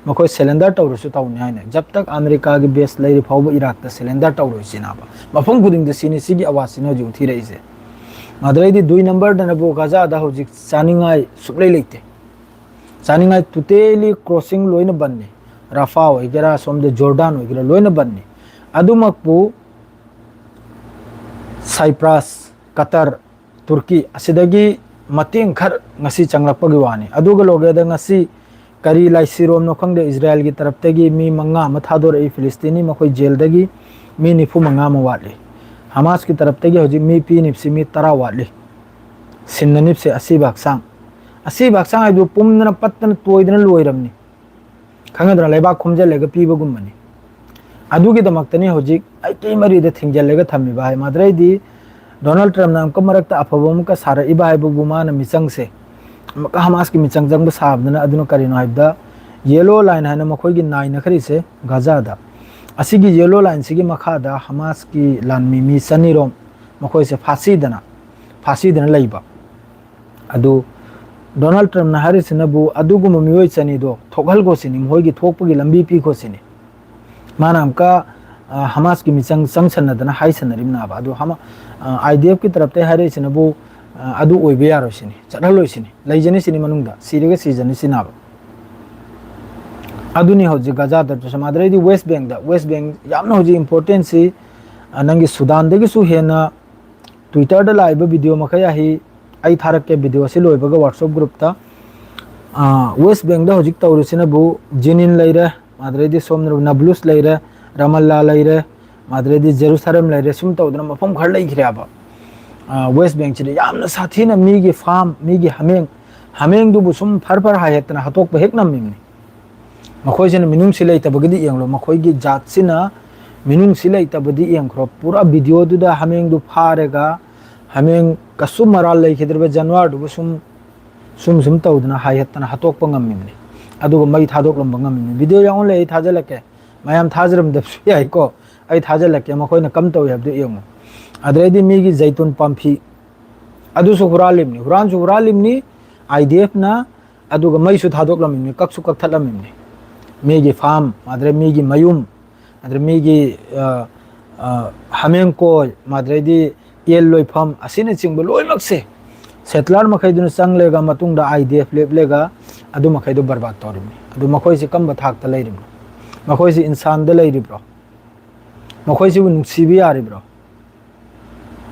ꯃꯈꯣꯏ ꯁꯦꯂꯦꯟꯗꯔ ꯇꯧꯔꯁꯨ ꯇꯧꯅꯤ ꯍꯥꯏꯅ꯫ ꯖꯕ ꯇꯛ ꯑꯃꯦꯔꯤꯀꯥꯒꯤ ꯕꯦꯁ ꯂꯩꯔꯤ ꯐꯥꯎꯕ ꯏꯔꯥꯛꯇ ꯁꯦꯂꯦꯟꯗꯔ ꯇꯧꯔꯣꯏ ꯁꯤꯅꯕ꯫ ꯃꯐꯝ ꯈꯨꯗꯤꯡꯗ ꯁꯤꯅꯤ, ꯁꯤꯒꯤ ꯑꯋꯥꯖꯁꯤꯅ ꯍꯧꯖꯤꯛ ꯎꯠꯊꯤꯔꯛꯏꯁꯦ꯫ ꯑꯗꯨꯗꯩꯗꯤ ꯗꯨꯏ ꯅꯝꯕꯔꯗꯅꯕꯨ ꯒꯖꯥꯗ ꯍꯧꯖꯤꯛ ꯆꯥꯅꯤꯡꯉꯥꯏ ꯁꯨꯛꯂꯩ ꯂꯩꯇꯦ꯫ ꯆꯥꯅꯤꯡꯉꯥꯏ ꯇꯣꯇꯦꯂꯤ ꯀ꯭ꯔꯣꯁꯤꯡ ꯂꯣꯏꯅ ꯕꯟꯅꯤ꯫ ꯔꯥꯐꯥ ꯑꯣꯏꯒꯦꯔꯥ, ꯁꯣꯝꯗ ꯖꯣꯔꯗꯥꯟ ꯑꯣꯏꯒꯦꯔꯥ, ꯂꯣꯏꯅ ꯕꯟꯅꯤ꯫ ꯑꯗꯨꯃꯛꯄꯨ ꯁꯥꯏꯄ꯭ꯔꯥꯁ, ꯀꯇꯔ, ꯇꯨꯔꯀꯤ ꯑꯁꯤꯗꯒꯤ ꯃꯇꯦꯡ ꯈꯔ ꯉꯁꯤ ꯆꯪꯂꯛꯄꯒꯤ ꯋꯥꯅꯤ꯫ ꯑꯗꯨꯒ ꯂꯣꯏꯒꯦꯗ ꯉꯁꯤ ꯀꯔꯤ ꯂꯥꯏꯁꯤꯔꯣꯝꯅꯣ ꯈꯪꯗꯦ, ꯏꯖꯔꯥꯌꯦꯜꯒꯤ ꯇꯔꯞꯇꯒꯤ ꯃꯤ ꯃꯉꯥ ꯑꯃ ꯊꯥꯗꯣꯔꯛꯏ, ꯐꯤꯂꯤꯁꯇꯤꯅꯤ, ꯃꯈꯣꯏ ꯖꯦꯜꯗꯒꯤ ꯃꯤ ꯅꯤꯐꯨ ꯃꯉꯥ ꯑꯃ ꯋꯥꯠꯂꯤ꯫ ꯍꯃꯥꯁꯀꯤ ꯇꯔꯞꯇꯒꯤ ꯍꯧꯖꯤꯛ ꯃꯤ ꯄꯤꯅꯤꯞꯁꯤ ꯃꯤ ꯇꯔꯥ ꯋꯥꯠꯂꯤ꯫ ꯁꯤꯟꯅꯅꯤꯞꯁꯦ ꯑꯁꯤꯕ ꯍꯛꯆꯥꯡ, ꯑꯁꯤꯕ ꯍꯛꯆꯥꯡ ꯍꯥꯏꯗꯨ ꯄꯨꯝꯗꯅ ꯄꯠꯇꯅ ꯇꯣꯏꯗꯅ ꯂꯣꯏꯔꯝꯅꯤ꯫ ꯈꯪꯒꯗ꯭ꯔꯥ? ꯂꯩꯕꯥꯛ ꯈꯣꯝꯖꯤꯜꯂꯒ ꯄꯤꯕꯒꯨꯝꯕꯅꯤ꯫ ꯑꯗꯨꯒꯤꯗꯃꯛꯇꯅꯤ ꯍꯧꯖꯤꯛ ꯑꯩꯀꯤ ꯃꯔꯤꯗ ꯊꯤꯡꯖꯤꯜꯂꯒ ꯊꯝꯃꯤꯕ ꯍꯥꯏ꯫ ꯃꯗꯨꯗꯩꯗꯤ ꯗꯣꯅꯥꯜꯗ ꯇ꯭ꯔꯝꯞꯅ ꯑꯃꯨꯛꯀ ꯃꯔꯛꯇ ꯑꯐꯕ ꯑꯃꯨꯛꯀ ꯁꯥꯔꯛꯏꯕ ꯍꯥꯏꯕꯕꯨ ꯃꯥꯅ ꯃꯤꯆꯪꯁꯦ ꯑꯃꯨꯛꯀ ꯍꯃꯥꯁꯀꯤ ꯃꯤꯆꯪ ꯆꯪꯕ ꯁꯥꯕꯗꯨꯅ꯫ ꯑꯗꯨꯅ ꯀꯔꯤꯅꯣ ꯍꯥꯏꯕꯗ, ꯌꯦꯂꯣ ꯂꯥꯏꯟ ꯍꯥꯏꯅ ꯃꯈꯣꯏꯒꯤ ꯅꯥꯏꯅꯈ꯭ꯔꯤꯁꯦ ꯒꯖꯥꯗ, ꯑꯁꯤꯒꯤ yellow lineꯁꯤꯒꯤ ꯃꯈꯥꯗ ꯍꯃꯥꯁꯀꯤ ꯂꯥꯟꯃꯤ ꯃꯤ ꯆꯅꯤꯔꯣꯝ ꯃꯈꯣꯏꯁꯦ ꯐꯥꯁꯤꯗꯅ, ꯐꯥꯁꯤꯗꯅ ꯂꯩꯕ꯫ ꯑꯗꯨ ꯗꯣꯅꯥꯜꯗ ꯇ꯭ꯔꯝꯞꯅ ꯍꯥꯏꯔꯤꯁꯤꯅꯕꯨ ꯑꯗꯨꯒꯨꯝꯕ ꯃꯤꯑꯣꯏ ꯆꯅꯤꯗꯣ ꯊꯣꯛꯍꯜꯈꯣ ꯁꯤꯅꯤ, ꯃꯈꯣꯏꯒꯤ ꯊꯣꯛꯄꯒꯤ ꯂꯝꯕꯤ ꯄꯤꯈꯣ ꯁꯤꯅꯤ꯫ ꯃꯥꯅ ꯑꯃꯨꯛꯀ, ꯑ, ꯍꯃꯥꯁꯀꯤ ꯃꯤꯆꯪ ꯆꯪꯁꯟꯅꯗꯅ ꯍꯥꯏꯁꯟꯅꯔꯤꯕꯅꯦꯕ꯫ ꯑꯗꯨ ꯍꯃ-, ꯑ, IDFꯀꯤ ꯇꯔꯞꯇꯩ ꯍꯥꯏꯔꯛꯏꯁꯤꯅꯕꯨ, ꯑ, ꯑꯗꯨ ꯑꯣꯏꯕ ꯌꯥꯔꯣꯏ ꯁꯤꯅꯤ, ꯆꯠꯍꯜꯂꯣꯏ ꯁꯤꯅꯤ, ꯂꯩꯖꯅꯤ ꯁꯤꯅꯤ ꯃꯅꯨꯡꯗ, ꯁꯤꯔꯒ ꯁꯤꯖꯅꯤ ꯁꯤꯅꯦꯕ꯫ ꯑꯗꯨꯅꯤ ꯍꯧꯖꯤꯛ ꯒꯖꯥꯗ ꯇꯧꯔꯤꯁꯦ꯫ ꯑꯗꯩꯗꯤ West Bankꯗ, West Bank ꯌꯥꯝꯅ ꯍꯧꯖꯤꯛ importanceꯁꯤ, ꯑ, ꯅꯪꯒꯤ ꯁꯨꯗꯥꯟꯗꯒꯤꯁꯨ ꯍꯦꯟꯅ Twitterꯗ ꯂꯥꯛꯏꯕ video ꯃꯈꯩ ꯑꯍꯤ ꯑꯩ ꯊꯥꯔꯛꯀꯦ, video ꯑꯁꯤ ꯂꯣꯏꯕꯒ WhatsApp groupꯇ꯫ ꯑ, West Bankꯗ ꯍꯧꯖꯤꯛ ꯇꯧꯔꯤꯁꯤꯅꯕꯨ ꯖꯤꯅꯤꯟ ꯂꯩꯔꯦ, ꯑꯗꯩꯗꯤ ꯁꯣꯝꯗ ꯅꯥꯕ꯭ꯂꯨꯁ ꯂꯩꯔꯦ, ꯔꯥꯃꯜꯂꯥ ꯂꯩꯔꯦ, ꯑꯗꯩꯗꯤ ꯖꯦꯔꯨꯁꯥꯂꯦꯝ ꯂꯩꯔꯦ, ꯁꯨꯝ ꯇꯧꯗꯅ ꯃꯐꯝ ꯈꯔ ꯂꯩꯈ꯭ꯔꯦꯕ꯫ ꯑ, West Bankꯁꯤꯗ ꯌꯥꯝꯅ ꯁꯥꯊꯤꯅ ꯃꯤꯒꯤ farm, ꯃꯤꯒꯤ ꯍꯥꯃꯦꯡ, ꯍꯥꯃꯦꯡꯗꯨꯕꯨ ꯁꯨꯝ ꯐꯔ ꯐꯔ ꯍꯥꯏꯍꯠꯇꯅ ꯍꯥꯠꯇꯣꯛꯄ ꯍꯦꯛ ꯅꯝꯃꯤꯕꯅꯤ꯫ ꯃꯈꯣꯏꯁꯤꯅ ꯃꯤꯅꯨꯡꯁꯤ ꯂꯩꯇꯕꯒꯤꯗꯤ ꯌꯦꯡꯂꯣ, ꯃꯈꯣꯏꯒꯤ ꯖꯥꯠꯁꯤꯅ ꯃꯤꯅꯨꯡꯁꯤ ꯂꯩꯇꯕꯗꯤ ꯌꯦꯡꯈ꯭ꯔꯣ꯫ ꯄꯨꯔꯥ videoꯗꯨꯗ ꯍꯥꯃꯦꯡꯗꯨ ꯐꯥꯔꯒ, ꯍꯥꯃꯦꯡ ꯀꯩꯁꯨ ꯃꯔꯥꯜ ꯂꯩꯈꯤꯗ꯭ꯔꯕ ꯖꯥꯅꯋꯥꯔꯗꯨꯕꯨ ꯁꯨꯝ, ꯁꯨꯝ, ꯁꯨꯝ ꯇꯧꯗꯅ ꯍꯥꯏꯍꯠꯇꯅ ꯍꯥꯠꯇꯣꯛꯄ ꯉꯝꯃꯤꯕꯅꯤ꯫ ꯑꯗꯨꯒ ꯃꯩ ꯊꯥꯗꯣꯛꯂꯝꯕ ꯉꯝꯃꯤꯕꯅꯤ꯫ Video ꯌꯥꯎꯅ ꯂꯩ, ꯑꯩ ꯊꯥꯖꯤꯜꯂꯛꯀꯦ꯫ ꯃꯌꯥꯝ ꯊꯥꯖꯔꯝꯗꯕꯁꯨ ꯌꯥꯏꯀꯣ꯫ ꯑꯩ ꯊꯥꯖꯤꯜꯂꯛꯀꯦ, ꯃꯈꯣꯏꯅ ꯀꯝ ꯇꯧꯏ ꯍꯥꯏꯕꯗꯨ ꯌꯦꯡꯉꯨ꯫ ꯑꯗꯩꯗꯤ ꯃꯤꯒꯤ ꯖꯩꯇꯨꯟ ꯄꯥꯝꯕꯤ ꯑꯗꯨꯁꯨ ꯍꯨꯔꯥꯜꯂꯤꯕꯅꯤ, ꯍꯨꯔꯥꯟꯁꯨ ꯍꯨꯔꯥꯜꯂꯤꯕꯅꯤ IDFꯅ, ꯑꯗꯨꯒ ꯃꯩꯁꯨ ꯊꯥꯗꯣꯛꯂꯝꯃꯤꯕꯅꯤ, ꯀꯛꯁꯨ ꯀꯛꯊꯠꯂꯝꯃꯤꯕꯅꯤ꯫ ꯃꯤꯒꯤ farm, ꯑꯗꯩ ꯃꯤꯒꯤ ꯃꯌꯨꯝ, ꯑꯗꯩ ꯃꯤꯒꯤ, ꯑ, ꯑ, ꯍꯥꯃꯦꯡ ꯀꯣꯏ, ꯑꯗꯩꯗꯤ ꯌꯦꯟ ꯂꯣꯏꯐꯝ ꯑꯁꯤꯅꯆꯤꯡꯕ ꯂꯣꯏꯅꯃꯛꯁꯦ settler ꯃꯈꯩꯗꯨꯅ ꯆꯪꯂꯒ ꯃꯇꯨꯡꯗ IDF ꯂꯦꯞꯂꯒ ꯑꯗꯨ ꯃꯈꯩꯗꯨ ꯕꯔꯕꯥꯗ ꯇꯧꯔꯤꯕꯅꯤ꯫ ꯑꯗꯨ ꯃꯈꯣꯏꯁꯤ ꯀꯝꯕ ꯊꯥꯛꯇ ꯂꯩꯔꯤꯕꯅꯣ? ꯃꯈꯣꯏꯁꯤ ꯏꯟꯁꯥꯟꯗ ꯂꯩꯔꯤꯕ꯭ꯔꯣ? ꯃꯈꯣꯏꯁꯤꯕꯨ ꯅꯨꯡꯁꯤꯕ ꯌꯥꯔꯤꯕ꯭ꯔꯣ?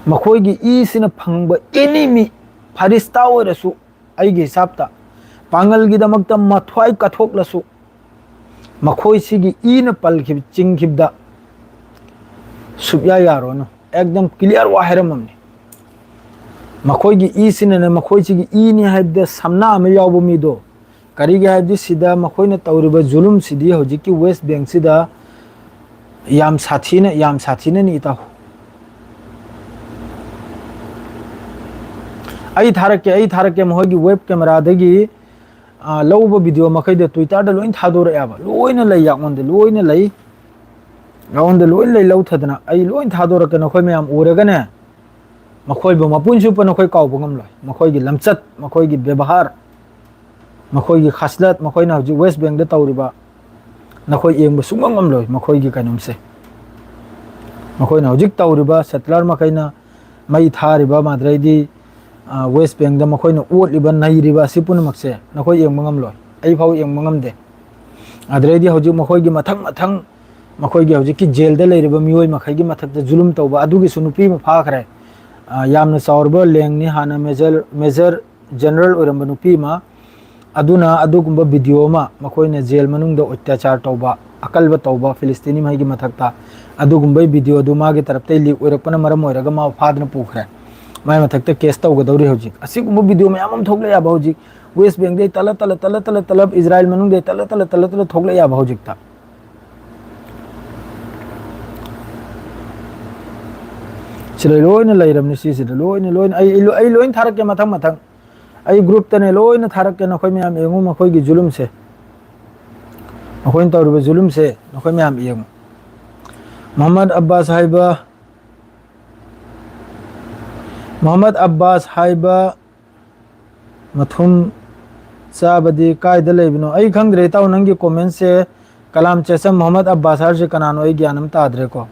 ꯃꯈꯣꯏꯒꯤ ꯏꯁꯤꯅ ꯐꯪꯕ ꯑꯦꯅꯤ ꯃꯤ, ꯐꯔꯤꯁꯇꯥ ꯑꯣꯏꯔꯁꯨ, ꯑꯩꯒꯤ ꯍꯤꯁꯥꯞꯇ ꯄꯥꯡꯒꯜꯒꯤꯗꯃꯛꯇ ꯃꯊ꯭ꯋꯥꯏ ꯀꯠꯊꯣꯛꯂꯁꯨ, ꯃꯈꯣꯏꯁꯤꯒꯤ ꯏꯅ ꯄꯜꯈꯤꯕ, ꯆꯤꯡꯈꯤꯕꯗ ꯁꯨꯛꯌꯥ ꯌꯥꯔꯣꯏꯅꯨ꯫ ꯑꯦꯛꯗꯝ clear ꯋꯥ ꯍꯥꯏꯔꯝꯃꯕꯅꯤ꯫ ꯃꯈꯣꯏꯒꯤ ꯏꯁꯤꯅꯅꯦ, ꯃꯈꯣꯏꯁꯤꯒꯤ ꯏꯅꯤ ꯍꯥꯏꯕꯗ ꯁꯝꯅꯥ ꯑꯃ ꯌꯥꯎꯕ ꯃꯤꯗꯣ, ꯀꯔꯤꯒꯤ ꯍꯥꯏꯕꯗꯤ ꯁꯤꯗ ꯃꯈꯣꯏꯅ ꯇꯧꯔꯤꯕ ꯖꯨꯂꯨꯝꯁꯤꯗꯤ ꯍꯧꯖꯤꯛꯀꯤ West Bankꯁꯤꯗ ꯌꯥꯝ ꯁꯥꯊꯤꯅ, ꯌꯥꯝ ꯁꯥꯊꯤꯅꯅꯤ ꯏꯇꯥꯎ꯫ ꯑꯩ ꯊꯥꯔꯛꯀꯦ, ꯑꯩ ꯊꯥꯔꯛꯀꯦ, ꯃꯈꯣꯏꯒꯤ web cameraꯗꯒꯤ, ꯑ, ꯂꯧꯕ video ꯃꯈꯩꯗꯣ Twitterꯗ ꯂꯣꯏ ꯊꯥꯗꯣꯔꯛꯑꯦꯕ꯫ ꯂꯣꯏꯅ ꯂꯩ, ꯌꯥꯉꯣꯟꯗ ꯂꯣꯏꯅ ꯂꯩ꯫ ꯒ꯭ꯔꯥꯎꯟꯗ ꯂꯣꯏ ꯂꯩ ꯂꯧꯊꯗꯅ ꯑꯩ ꯂꯣꯏ ꯊꯥꯗꯣꯔꯛꯀꯦ, ꯅꯈꯣꯏ ꯃꯌꯥꯝ ꯎꯔꯒꯅꯦ, ꯃꯈꯣꯏꯕꯨ ꯃꯄꯨꯟ ꯆꯨꯞꯄ ꯅꯈꯣꯏ ꯀꯥꯎꯕ ꯉꯝꯂꯣꯏ꯫ ꯃꯈꯣꯏꯒꯤ ꯂꯝꯆꯠ, ꯃꯈꯣꯏꯒꯤ ꯕꯦꯕꯥꯔ, ꯃꯈꯣꯏꯒꯤ ꯈꯥꯁꯂꯠ, ꯃꯈꯣꯏꯅ ꯍꯧꯖꯤꯛ ꯋꯦꯁ ꯕꯦꯡꯗ ꯇꯧꯔꯤꯕ, ꯅꯈꯣꯏ ꯌꯦꯡꯕ ꯁꯨꯡꯉꯝ ꯉꯝꯂꯣꯏ ꯃꯈꯣꯏꯒꯤ ꯀꯩꯅꯣꯝꯁꯦ꯫ ꯃꯈꯣꯏꯅ ꯍꯧꯖꯤꯛ ꯇꯧꯔꯤꯕ, ꯁꯦꯇꯂꯔ ꯃꯈꯩꯅ ꯃꯩ ꯊꯥꯔꯤꯕ, ꯃꯗꯨꯗꯩꯗꯤ, ꯑ, ꯋꯦꯁ ꯕꯦꯡꯗ ꯃꯈꯣꯏꯅ ꯑꯣꯠꯂꯤꯕ, ꯅꯩꯔꯤꯕ ꯑꯁꯤ ꯄꯨꯝꯅꯃꯛꯁꯦ ꯅꯈꯣꯏ ꯌꯦꯡꯕ ꯉꯝꯂꯣꯏ, ꯑꯩ ꯐꯥꯎ ꯌꯦꯡꯕ ꯉꯝꯗꯦ꯫ ꯑꯗꯨꯗꯩꯗꯤ ꯍꯧꯖꯤꯛ ꯃꯈꯣꯏꯒꯤ ꯃꯊꯪ ꯃꯊꯪ ꯃꯈꯣꯏꯒꯤ ꯍꯧꯖꯤꯛꯀꯤ ꯖꯦꯜꯗ ꯂꯩꯔꯤꯕ ꯃꯤꯑꯣꯏ ꯃꯈꯩꯒꯤ ꯃꯊꯛꯇ ꯖꯨꯂꯨꯝ ꯇꯧꯕ ꯑꯗꯨꯒꯤꯁꯨ ꯅꯨꯄꯤ ꯑꯃ ꯐꯥꯈ꯭ꯔꯦ꯫ ꯑ, ꯌꯥꯝꯅ ꯆꯥꯎꯔꯕ ꯂꯦꯡꯅꯤ, ꯍꯥꯟꯅ ꯃꯦꯖꯔ, ꯃꯦꯖꯔ ꯖꯦꯅꯔꯦꯜ ꯑꯣꯏꯔꯝꯕ ꯅꯨꯄꯤ ꯑꯃ, ꯑꯗꯨꯅ ꯑꯗꯨꯒꯨꯝꯕ ꯚꯤꯗꯤꯑꯣ ꯑꯃ, ꯃꯈꯣꯏꯅ ꯖꯦꯜ ꯃꯅꯨꯡꯗ ꯑꯣꯠꯇꯌꯥꯆꯥꯔ ꯇꯧꯕ, ꯑꯀꯜꯕ ꯇꯧꯕ ꯐꯤꯂꯤꯁꯇꯤꯅꯤ ꯃꯍꯩꯒꯤ ꯃꯊꯛꯇ, ꯑꯗꯨꯒꯨꯝꯕꯒꯤ ꯚꯤꯗꯤꯑꯣ ꯑꯗꯨ ꯃꯥꯒꯤ ꯇꯔꯞꯇꯩ ꯂꯤꯛ ꯑꯣꯏꯔꯛꯄꯅ ꯃꯔꯝ ꯑꯣꯏꯔꯒ ꯃꯥꯕꯨ ꯐꯥꯗꯨꯅ ꯄꯨꯈ꯭ꯔꯦ꯫ ꯃꯥꯏ ꯃꯊꯛꯇ ꯀꯦꯁ ꯇꯧꯒꯗꯧꯔꯤ ꯍꯧꯖꯤꯛ꯫ ꯑꯁꯤꯒꯨꯝꯕ ꯚꯤꯗꯤꯑꯣ ꯃꯌꯥꯝ ꯑꯃ ꯊꯣꯛꯂꯛꯑꯦꯕ ꯍꯧꯖꯤꯛ꯫ ꯋꯦꯁ ꯕꯦꯡꯗꯩ ꯇꯂꯞ, ꯇꯂꯞ, ꯇꯂꯞ, ꯇꯂꯞ, ꯇꯂꯞ, ꯏꯖꯔꯥꯏꯜ ꯃꯅꯨꯡꯗꯩ ꯇꯂꯞ, ꯇꯂꯞ, ꯇꯂꯞ, ꯇꯂꯞ ꯊꯣꯛꯂꯛꯑꯦꯕ ꯍꯧꯖꯤꯛꯇ꯫ ꯁꯤꯗ ꯂꯣꯏꯅ ꯂꯩꯔꯕꯅꯤ, ꯁꯤꯁꯤꯗ ꯂꯣꯏꯅ, ꯂꯣꯏꯅ꯫ ꯑꯩ, ꯑꯩ ꯂꯣꯏ-, ꯑꯩ ꯂꯣꯏꯅ ꯊꯥꯔꯛꯀꯦ ꯃꯊꯪ ꯃꯊꯪ꯫ ꯑꯩ ꯒ꯭ꯔꯨꯞꯇꯅꯦ ꯂꯣꯏꯅ ꯊꯥꯔꯛꯀꯦ, ꯅꯈꯣꯏ ꯃꯌꯥꯝ ꯌꯦꯡꯉꯨ ꯃꯈꯣꯏꯒꯤ ꯖꯨꯂꯨꯝꯁꯦ꯫ ꯃꯈꯣꯏꯅ ꯇꯧꯔꯤꯕ ꯖꯨꯂꯨꯝꯁꯦ ꯅꯈꯣꯏ ꯃꯌꯥꯝ ꯌꯦꯡꯉꯨ꯫ ꯃꯣꯍꯝꯃꯗ ꯑꯕꯥꯁ ꯍꯥꯏꯕ, ꯃꯣꯍꯝꯃꯗ ꯑꯕꯥꯁ ꯍꯥꯏꯕ ꯃꯊꯨꯝ ꯆꯥꯕꯗꯤ ꯀꯥꯏꯗ ꯂꯩꯕꯅꯣ? ꯑꯩ ꯈꯪꯗ꯭ꯔꯦ ꯏꯇꯥꯎ, ꯅꯪꯒꯤ ꯀꯣꯃꯦꯟꯁꯦ꯫ ꯀꯂꯥꯝ ꯆꯦꯆꯝ ꯃꯣꯍꯝꯃꯗ ꯑꯕꯥꯁ ꯍꯥꯏꯔꯤꯁꯦ ꯀꯅꯥꯅꯣ? ꯑꯩ ꯒ꯭ꯌꯥꯟ ꯑꯃ ꯇꯥꯗ꯭ꯔꯦꯀꯣ꯫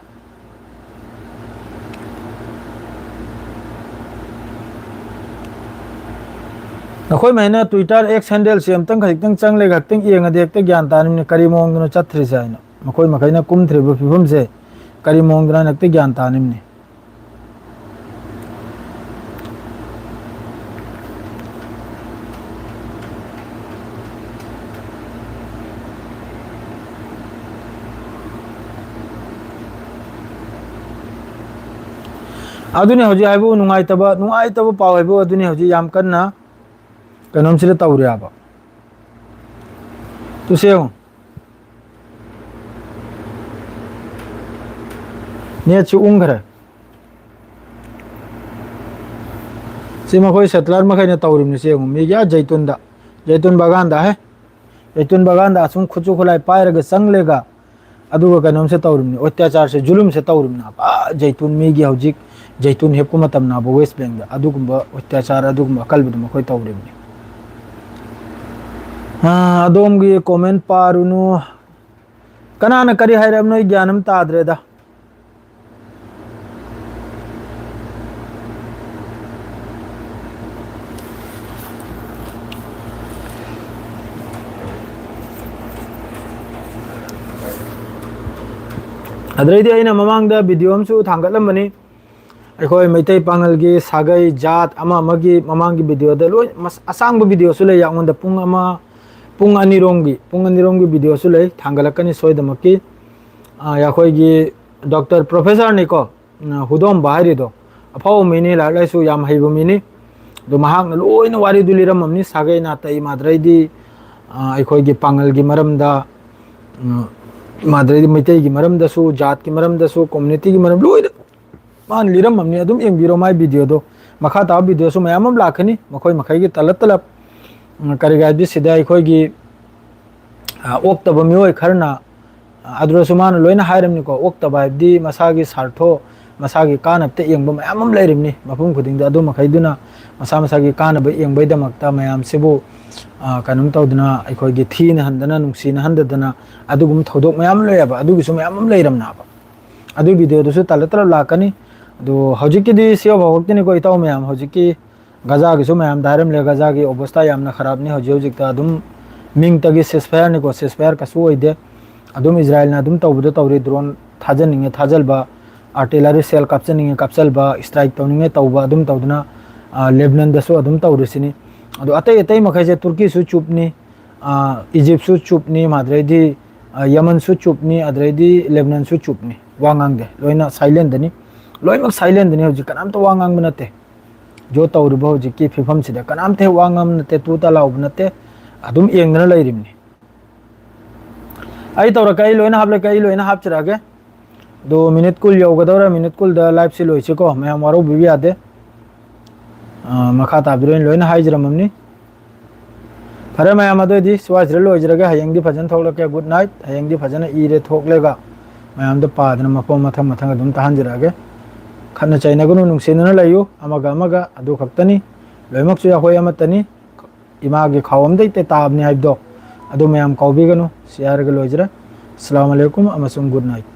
ꯅꯈꯣꯏ ꯃꯍꯩꯅ Twitter X handle-ꯁꯦ ꯑꯝꯇꯪ ꯈꯖꯤꯛꯇꯪ ꯆꯪꯂꯒ ꯈꯛꯇꯪ ꯌꯦꯡꯉꯗꯤ ꯍꯦꯛꯇ ꯒ꯭ꯌꯥꯟ ꯇꯥꯅꯤꯡꯕꯅꯤ, ꯀꯔꯤ ꯃꯑꯣꯡꯗꯅꯣ ꯆꯠꯇ꯭ꯔꯤꯁꯦ ꯍꯥꯏꯅ꯫ ꯃꯈꯣꯏ ꯃꯈꯩꯅ ꯀꯨꯝꯊ꯭ꯔꯤꯕ ꯐꯤꯕꯝꯁꯦ ꯀꯔꯤ ꯃꯑꯣꯡꯗꯅꯣ ꯍꯥꯏꯅ ꯍꯦꯛꯇ ꯒ꯭ꯌꯥꯟ ꯇꯥꯅꯤꯡꯕꯅꯤ꯫ ꯑꯗꯨꯅꯤ ꯍꯧꯖꯤꯛ ꯍꯥꯏꯕꯨ ꯅꯨꯡꯉꯥꯏꯇꯕ, ꯅꯨꯡꯉꯥꯏꯇꯕ ꯄꯥꯎ ꯍꯥꯏꯕꯨ ꯑꯗꯨꯅꯤ ꯍꯧꯖꯤꯛ ꯌꯥꯝ ꯀꯟꯅ ꯀꯩꯅꯣꯝꯁꯤꯗ ꯇꯧꯔꯤ ꯍꯥꯏꯕ꯫ ꯇꯨꯁꯦ ꯌꯦꯡꯉꯨ꯫ ꯅꯦꯠꯁꯤ ꯎꯪꯈ꯭ꯔꯦ꯫ ꯁꯤ ꯃꯈꯣꯏ ꯁꯦꯇꯂꯔ ꯃꯈꯩꯅ ꯇꯧꯔꯤꯕꯅꯤ꯫ ꯁꯤ ꯌꯦꯡꯉꯨ, ꯃꯤꯒꯤ ꯑꯥ ꯖꯩꯇꯨꯟꯗ, ꯖꯩꯇꯨꯟ ꯕꯒꯥꯟꯗ ꯍꯦ, ꯖꯩꯇꯨꯟ ꯕꯒꯥꯟꯗ ꯑꯁꯨꯝ ꯈꯨꯠꯁꯨ ꯈꯨꯠꯂꯥꯏ ꯄꯥꯏꯔꯒ ꯆꯪꯂꯒ ꯑꯗꯨꯒ ꯀꯩꯅꯣꯝꯁꯦ ꯇꯧꯔꯤꯕꯅꯤ, ꯑꯣꯏꯇꯥꯆꯥꯔꯁꯦ, ꯖꯨꯂꯨꯝꯁꯦ ꯇꯧꯔꯤꯕꯅꯦꯕ꯫ ꯑꯥ, ꯖꯩꯇꯨꯟ, ꯃꯤꯒꯤ ꯍꯧꯖꯤꯛ ꯖꯩꯇꯨꯟ ꯍꯦꯞꯄ ꯃꯇꯝꯅꯦꯕ ꯋꯦꯁ ꯕꯦꯡꯗ꯫ ꯑꯗꯨꯒꯨꯝꯕ ꯑꯣꯏꯇꯥꯆꯥꯔ, ꯑꯗꯨꯒꯨꯝꯕ ꯑꯀꯜꯕꯗꯣ ꯃꯈꯣꯏ ꯇꯧꯔꯤꯕꯅꯤ꯫ ꯑꯥ, ꯑꯗꯣꯝꯒꯤ ꯀꯣꯃꯦꯟ ꯄꯥꯔꯨꯅꯨ꯫ ꯀꯅꯥꯅ ꯀꯔꯤ ꯍꯥꯏꯔꯕꯅꯣ ꯑꯩ ꯒ꯭ꯌꯥꯟ ꯑꯃ ꯇꯥꯗ꯭ꯔꯦꯗ꯫ ꯑꯗꯩꯗꯤ ꯑꯩꯅ ꯃꯃꯥꯡꯗ ꯚꯤꯗꯤꯑꯣ ꯑꯃꯁꯨ ꯊꯥꯡꯒꯠꯂꯝꯕꯅꯤ꯫ ꯑꯩꯈꯣꯏ ꯃꯩꯇꯩ ꯄꯥꯉꯜꯒꯤ ꯁꯥꯒꯩ ꯖꯥꯠ ꯑꯃ ꯑꯃꯒꯤ ꯃꯃꯥꯡꯒꯤ ꯚꯤꯗꯤꯑꯣꯗ ꯂꯣꯏ, ꯃꯁ-, ꯑꯁꯥꯡꯕ ꯚꯤꯗꯤꯑꯣꯁꯨ ꯂꯩ, ꯑꯩꯉꯣꯟꯗ ꯄꯨꯡ ꯑꯃ, ꯄꯨꯡ ꯑꯅꯤꯔꯣꯝꯒꯤ, ꯄꯨꯡ ꯑꯅꯤꯔꯣꯝꯒꯤ ꯚꯤꯗꯤꯑꯣꯁꯨ ꯂꯩ, ꯊꯥꯡꯒꯠꯂꯛꯀꯅꯤ ꯁꯣꯏꯗꯃꯛꯀꯤ꯫ ꯑꯥ, ꯑꯩꯈꯣꯏꯒꯤ ꯗꯣꯛꯇꯔ ꯄ꯭ꯔꯣꯐꯦꯁꯔꯅꯤꯀꯣ, ꯑ, ꯍꯨꯗꯣꯝꯕ ꯍꯥꯏꯔꯤꯗꯣ, ꯑꯐꯥꯎꯕ ꯃꯤꯅꯤ, ꯂꯥꯏꯔꯤꯛ ꯂꯥꯏꯁꯨ ꯌꯥꯝ ꯍꯩꯕ ꯃꯤꯅꯤ꯫ ꯑꯗꯣ ꯃꯍꯥꯛꯅ ꯂꯣꯏꯅ ꯋꯥꯔꯤꯗꯨ ꯂꯤꯔꯝꯃꯝꯅꯤ, ꯁꯥꯒꯩ ꯅꯥꯇꯩ, ꯃꯥꯗ꯭ꯔꯩꯗꯤ, ꯑ, ꯑꯩꯈꯣꯏꯒꯤ ꯄꯥꯉꯜꯒꯤ ꯃꯔꯝꯗ, ꯎꯝ, ꯃꯥꯗ꯭ꯔꯩꯗꯤ ꯃꯩꯇꯩꯒꯤ ꯃꯔꯝꯗꯁꯨ, ꯖꯥꯠꯀꯤ ꯃꯔꯝꯗꯁꯨ, ꯀꯝꯃ꯭ꯌꯨꯅꯤꯇꯤꯒꯤ ꯃꯔꯝ ꯂꯣꯏꯅ ꯃꯥꯅ ꯂꯤꯔꯝꯃꯝꯅꯤ꯫ ꯑꯗꯨꯝ ꯌꯦꯡꯕꯤꯔꯣ ꯃꯥꯏ ꯚꯤꯗꯤꯑꯣꯗꯣ, ꯃꯈꯥ ꯇꯥꯕ ꯚꯤꯗꯤꯑꯣꯁꯨ ꯃꯌꯥꯝ ꯑꯃ ꯂꯥꯛꯀꯅꯤ, ꯃꯈꯣꯏ ꯃꯈꯩꯒꯤ ꯇꯂꯞ ꯇꯂꯞ꯫ ꯎꯝ, ꯀꯔꯤꯒꯤ ꯍꯥꯏꯕꯗꯤ ꯁꯤꯗ ꯑꯩꯈꯣꯏꯒꯤ, ꯑ, ꯑꯣꯛꯇꯕ ꯃꯤꯑꯣꯏ ꯈꯔꯅ, ꯑ, ꯑꯗꯨꯗꯁꯨ ꯃꯥꯅ ꯂꯣꯏꯅ ꯍꯥꯏꯔꯝꯅꯤꯀꯣ, ꯑꯣꯛꯇꯕ ꯍꯥꯏꯕꯗꯤ ꯃꯁꯥꯒꯤ ꯁꯥꯔꯊꯣ, ꯃꯁꯥꯒꯤ ꯀꯥꯟꯅꯕꯇ ꯌꯦꯡꯕ ꯃꯌꯥꯝ ꯑꯃ ꯂꯩꯔꯤꯕꯅꯤ ꯃꯐꯝ ꯈꯨꯗꯤꯡꯗ꯫ ꯑꯗꯨ ꯃꯈꯩꯗꯨꯅ ꯃꯁꯥ ꯃꯁꯥꯒꯤ ꯀꯥꯟꯅꯕ ꯌꯦꯡꯕꯩꯗꯃꯛꯇ ꯃꯌꯥꯝꯁꯤꯕꯨ, ꯑ, ꯀꯩꯅꯣꯝ ꯇꯧꯗꯅ, ꯑꯩꯈꯣꯏꯒꯤ ꯊꯤꯅ ꯍꯟꯗꯅ, ꯅꯨꯡꯁꯤꯅ ꯍꯟꯗꯗꯅ, ꯑꯗꯨꯒꯨꯝꯕ ꯊꯧꯗꯣꯛ ꯃꯌꯥꯝ ꯑꯃ ꯂꯩꯌꯦꯕ, ꯑꯗꯨꯒꯤꯁꯨ ꯃꯌꯥꯝ ꯑꯃ ꯂꯩꯔꯝꯅꯦꯕ꯫ ꯑꯗꯨꯒꯤ ꯚꯤꯗꯤꯑꯣꯗꯨꯁꯨ ꯇꯂꯞ ꯇꯂꯞ ꯂꯥꯛꯀꯅꯤ꯫ ꯑꯗꯨ ꯍꯧꯖꯤꯛꯀꯤꯗꯤ ꯁꯤ ꯐꯥꯎꯕꯛꯇꯅꯤꯀꯣ, ꯏꯇꯥꯎ ꯃꯌꯥꯝ, ꯍꯧꯖꯤꯛꯀꯤ ꯒꯖꯥꯒꯤꯁꯨ ꯃꯌꯥꯝꯗ ꯍꯥꯏꯔꯝꯂꯦ, ꯒꯖꯥꯒꯤ ꯑꯣꯕꯁꯊꯥ ꯌꯥꯝꯅ ꯈꯔꯥꯞꯅꯤ ꯍꯧꯖꯤꯛ ꯍꯧꯖꯤꯛꯇ꯫ ꯑꯗꯨꯝ ꯃꯤꯡꯇꯒꯤ ceasefire ꯅꯤꯀꯣ, ceasefire ꯀꯩꯁꯨ ꯑꯣꯏꯗꯦ꯫ ꯑꯗꯨꯝ ꯏꯖꯔꯥꯏꯜꯅ ꯑꯗꯨꯝ ꯇꯧꯕꯗꯣ ꯇꯧꯔꯤ, ꯗ꯭ꯔꯣꯟ ꯊꯥꯖꯟꯅꯤꯡꯉꯦ ꯊꯥꯖꯜꯕ, ꯑꯥꯔꯇꯤꯂꯔꯤ ꯁꯦꯜ ꯀꯥꯞꯆꯅꯤꯡꯉꯦ ꯀꯥꯞꯆꯜꯕ, ꯏꯁꯇ꯭ꯔꯥꯏꯛ ꯇꯧꯅꯤꯡꯉꯦ ꯇꯧꯕ, ꯑꯗꯨꯝ ꯇꯧꯗꯅ, ꯑ, ꯂꯦꯕꯅꯟꯗꯁꯨ ꯑꯗꯨꯝ ꯇꯧꯔꯤꯁꯤꯅꯤ꯫ ꯑꯗꯣ ꯑꯇꯩ ꯑꯇꯩ ꯃꯈꯩꯁꯦ ꯇꯨꯔꯀꯤꯁꯨ ꯆꯨꯞꯅꯤ, ꯑ, ꯏꯖꯤꯞꯁꯨ ꯆꯨꯞꯅꯤ, ꯃꯥꯗ꯭ꯔꯩꯗꯤ, ꯑ, ꯌꯃꯟꯁꯨ ꯆꯨꯞꯅꯤ, ꯑꯗꯩꯗꯤ ꯂꯦꯕꯅꯟꯁꯨ ꯆꯨꯞꯅꯤ꯫ ꯋꯥ ꯉꯥꯡꯗꯦ, ꯂꯣꯏꯅ ꯁꯥꯏꯂꯦꯟꯗꯅꯤ, ꯂꯣꯏꯅꯃꯛ ꯁꯥꯏꯂꯦꯟꯗꯅꯤ ꯍꯧꯖꯤꯛ, ꯀꯅꯥꯝꯇ ꯋꯥ ꯉꯥꯡꯕ ꯅꯠꯇꯦ꯫ ꯖꯣ ꯇꯧꯔꯤꯕ ꯍꯧꯖꯤꯛꯀꯤ ꯐꯤꯕꯝꯁꯤꯗ ꯀꯅꯥꯝꯇ ꯍꯦꯛ ꯋꯥ ꯉꯥꯡꯕ ꯅꯠꯇꯦ, ꯇꯨ ꯇ ꯂꯥꯎꯕ ꯅꯠꯇꯦ, ꯑꯗꯨꯝ ꯌꯦꯡꯗꯅ ꯂꯩꯔꯤꯕꯅꯤ꯫ ꯑꯩ ꯇꯧꯔꯛꯀꯦ, ꯑꯩ ꯂꯣꯏꯅ ꯍꯥꯞꯂꯛꯀꯦ, ꯑꯩ ꯂꯣꯏꯅ ꯍꯥꯞꯆꯔꯛꯑꯒꯦ꯫ ꯑꯗꯣ ꯃꯤꯅꯤꯠ ꯀꯨꯟ ꯌꯧꯒꯗꯧꯔꯦ, ꯃꯤꯅꯤꯠ ꯀꯨꯟꯗ live ꯁꯤ ꯂꯣꯏꯁꯤꯀꯣ, ꯃꯌꯥꯝ ꯋꯥꯔꯧꯕꯤꯕ ꯌꯥꯗꯦ꯫ ꯑ, ꯃꯈꯥ ꯇꯥꯕꯗ ꯑꯩꯅ ꯂꯣꯏꯅ ꯍꯥꯏꯖꯔꯝꯃꯕꯅꯤ꯫ ꯐꯔꯦ ꯃꯌꯥꯝ, ꯑꯗꯨꯑꯣꯏꯗꯤ ꯁ꯭ꯋꯥꯏꯁꯤꯗ ꯂꯣꯏꯖꯔꯒꯦ꯫ ꯍꯌꯦꯡꯗꯤ ꯐꯖꯅ ꯊꯣꯛꯂꯛꯀꯦ꯫ Good night꯫ ꯍꯌꯦꯡꯗꯤ ꯐꯖꯅ ꯏꯔꯦ ꯊꯣꯛꯂꯦꯒ ꯃꯌꯥꯝꯗ ꯄꯥꯗꯅ ꯃꯄꯣꯝ ꯃꯊꯪ ꯃꯊꯪ ꯑꯗꯨꯝ ꯇꯥꯍꯟꯖꯔꯛꯑꯒꯦ꯫ ꯈꯠꯅ ꯆꯩꯅꯒꯅꯨ, ꯅꯨꯡꯁꯤꯅꯅ ꯂꯩꯌꯨ ꯑꯃꯒ ꯑꯃꯒ, ꯑꯗꯨ ꯈꯛꯇꯅꯤ꯫ ꯂꯣꯏꯅꯃꯛꯁꯨ ꯑꯩꯈꯣꯏ ꯑꯃꯠꯇꯅꯤ꯫ ꯏꯃꯥꯒꯤ ꯈꯥꯎ ꯑꯃꯗꯩ ꯇꯥꯕꯅꯤ ꯍꯥꯏꯕꯗꯣ ꯑꯗꯨ ꯃꯌꯥꯝ ꯀꯥꯎꯕꯤꯒꯅꯨ꯫ ꯁꯤ ꯍꯥꯏꯔꯒ ꯂꯣꯏꯖꯔꯦ꯫ ꯑꯁꯂꯥꯃꯨ ꯑꯂꯩꯀꯨꯝ ꯑꯃꯁꯨꯡ good night꯫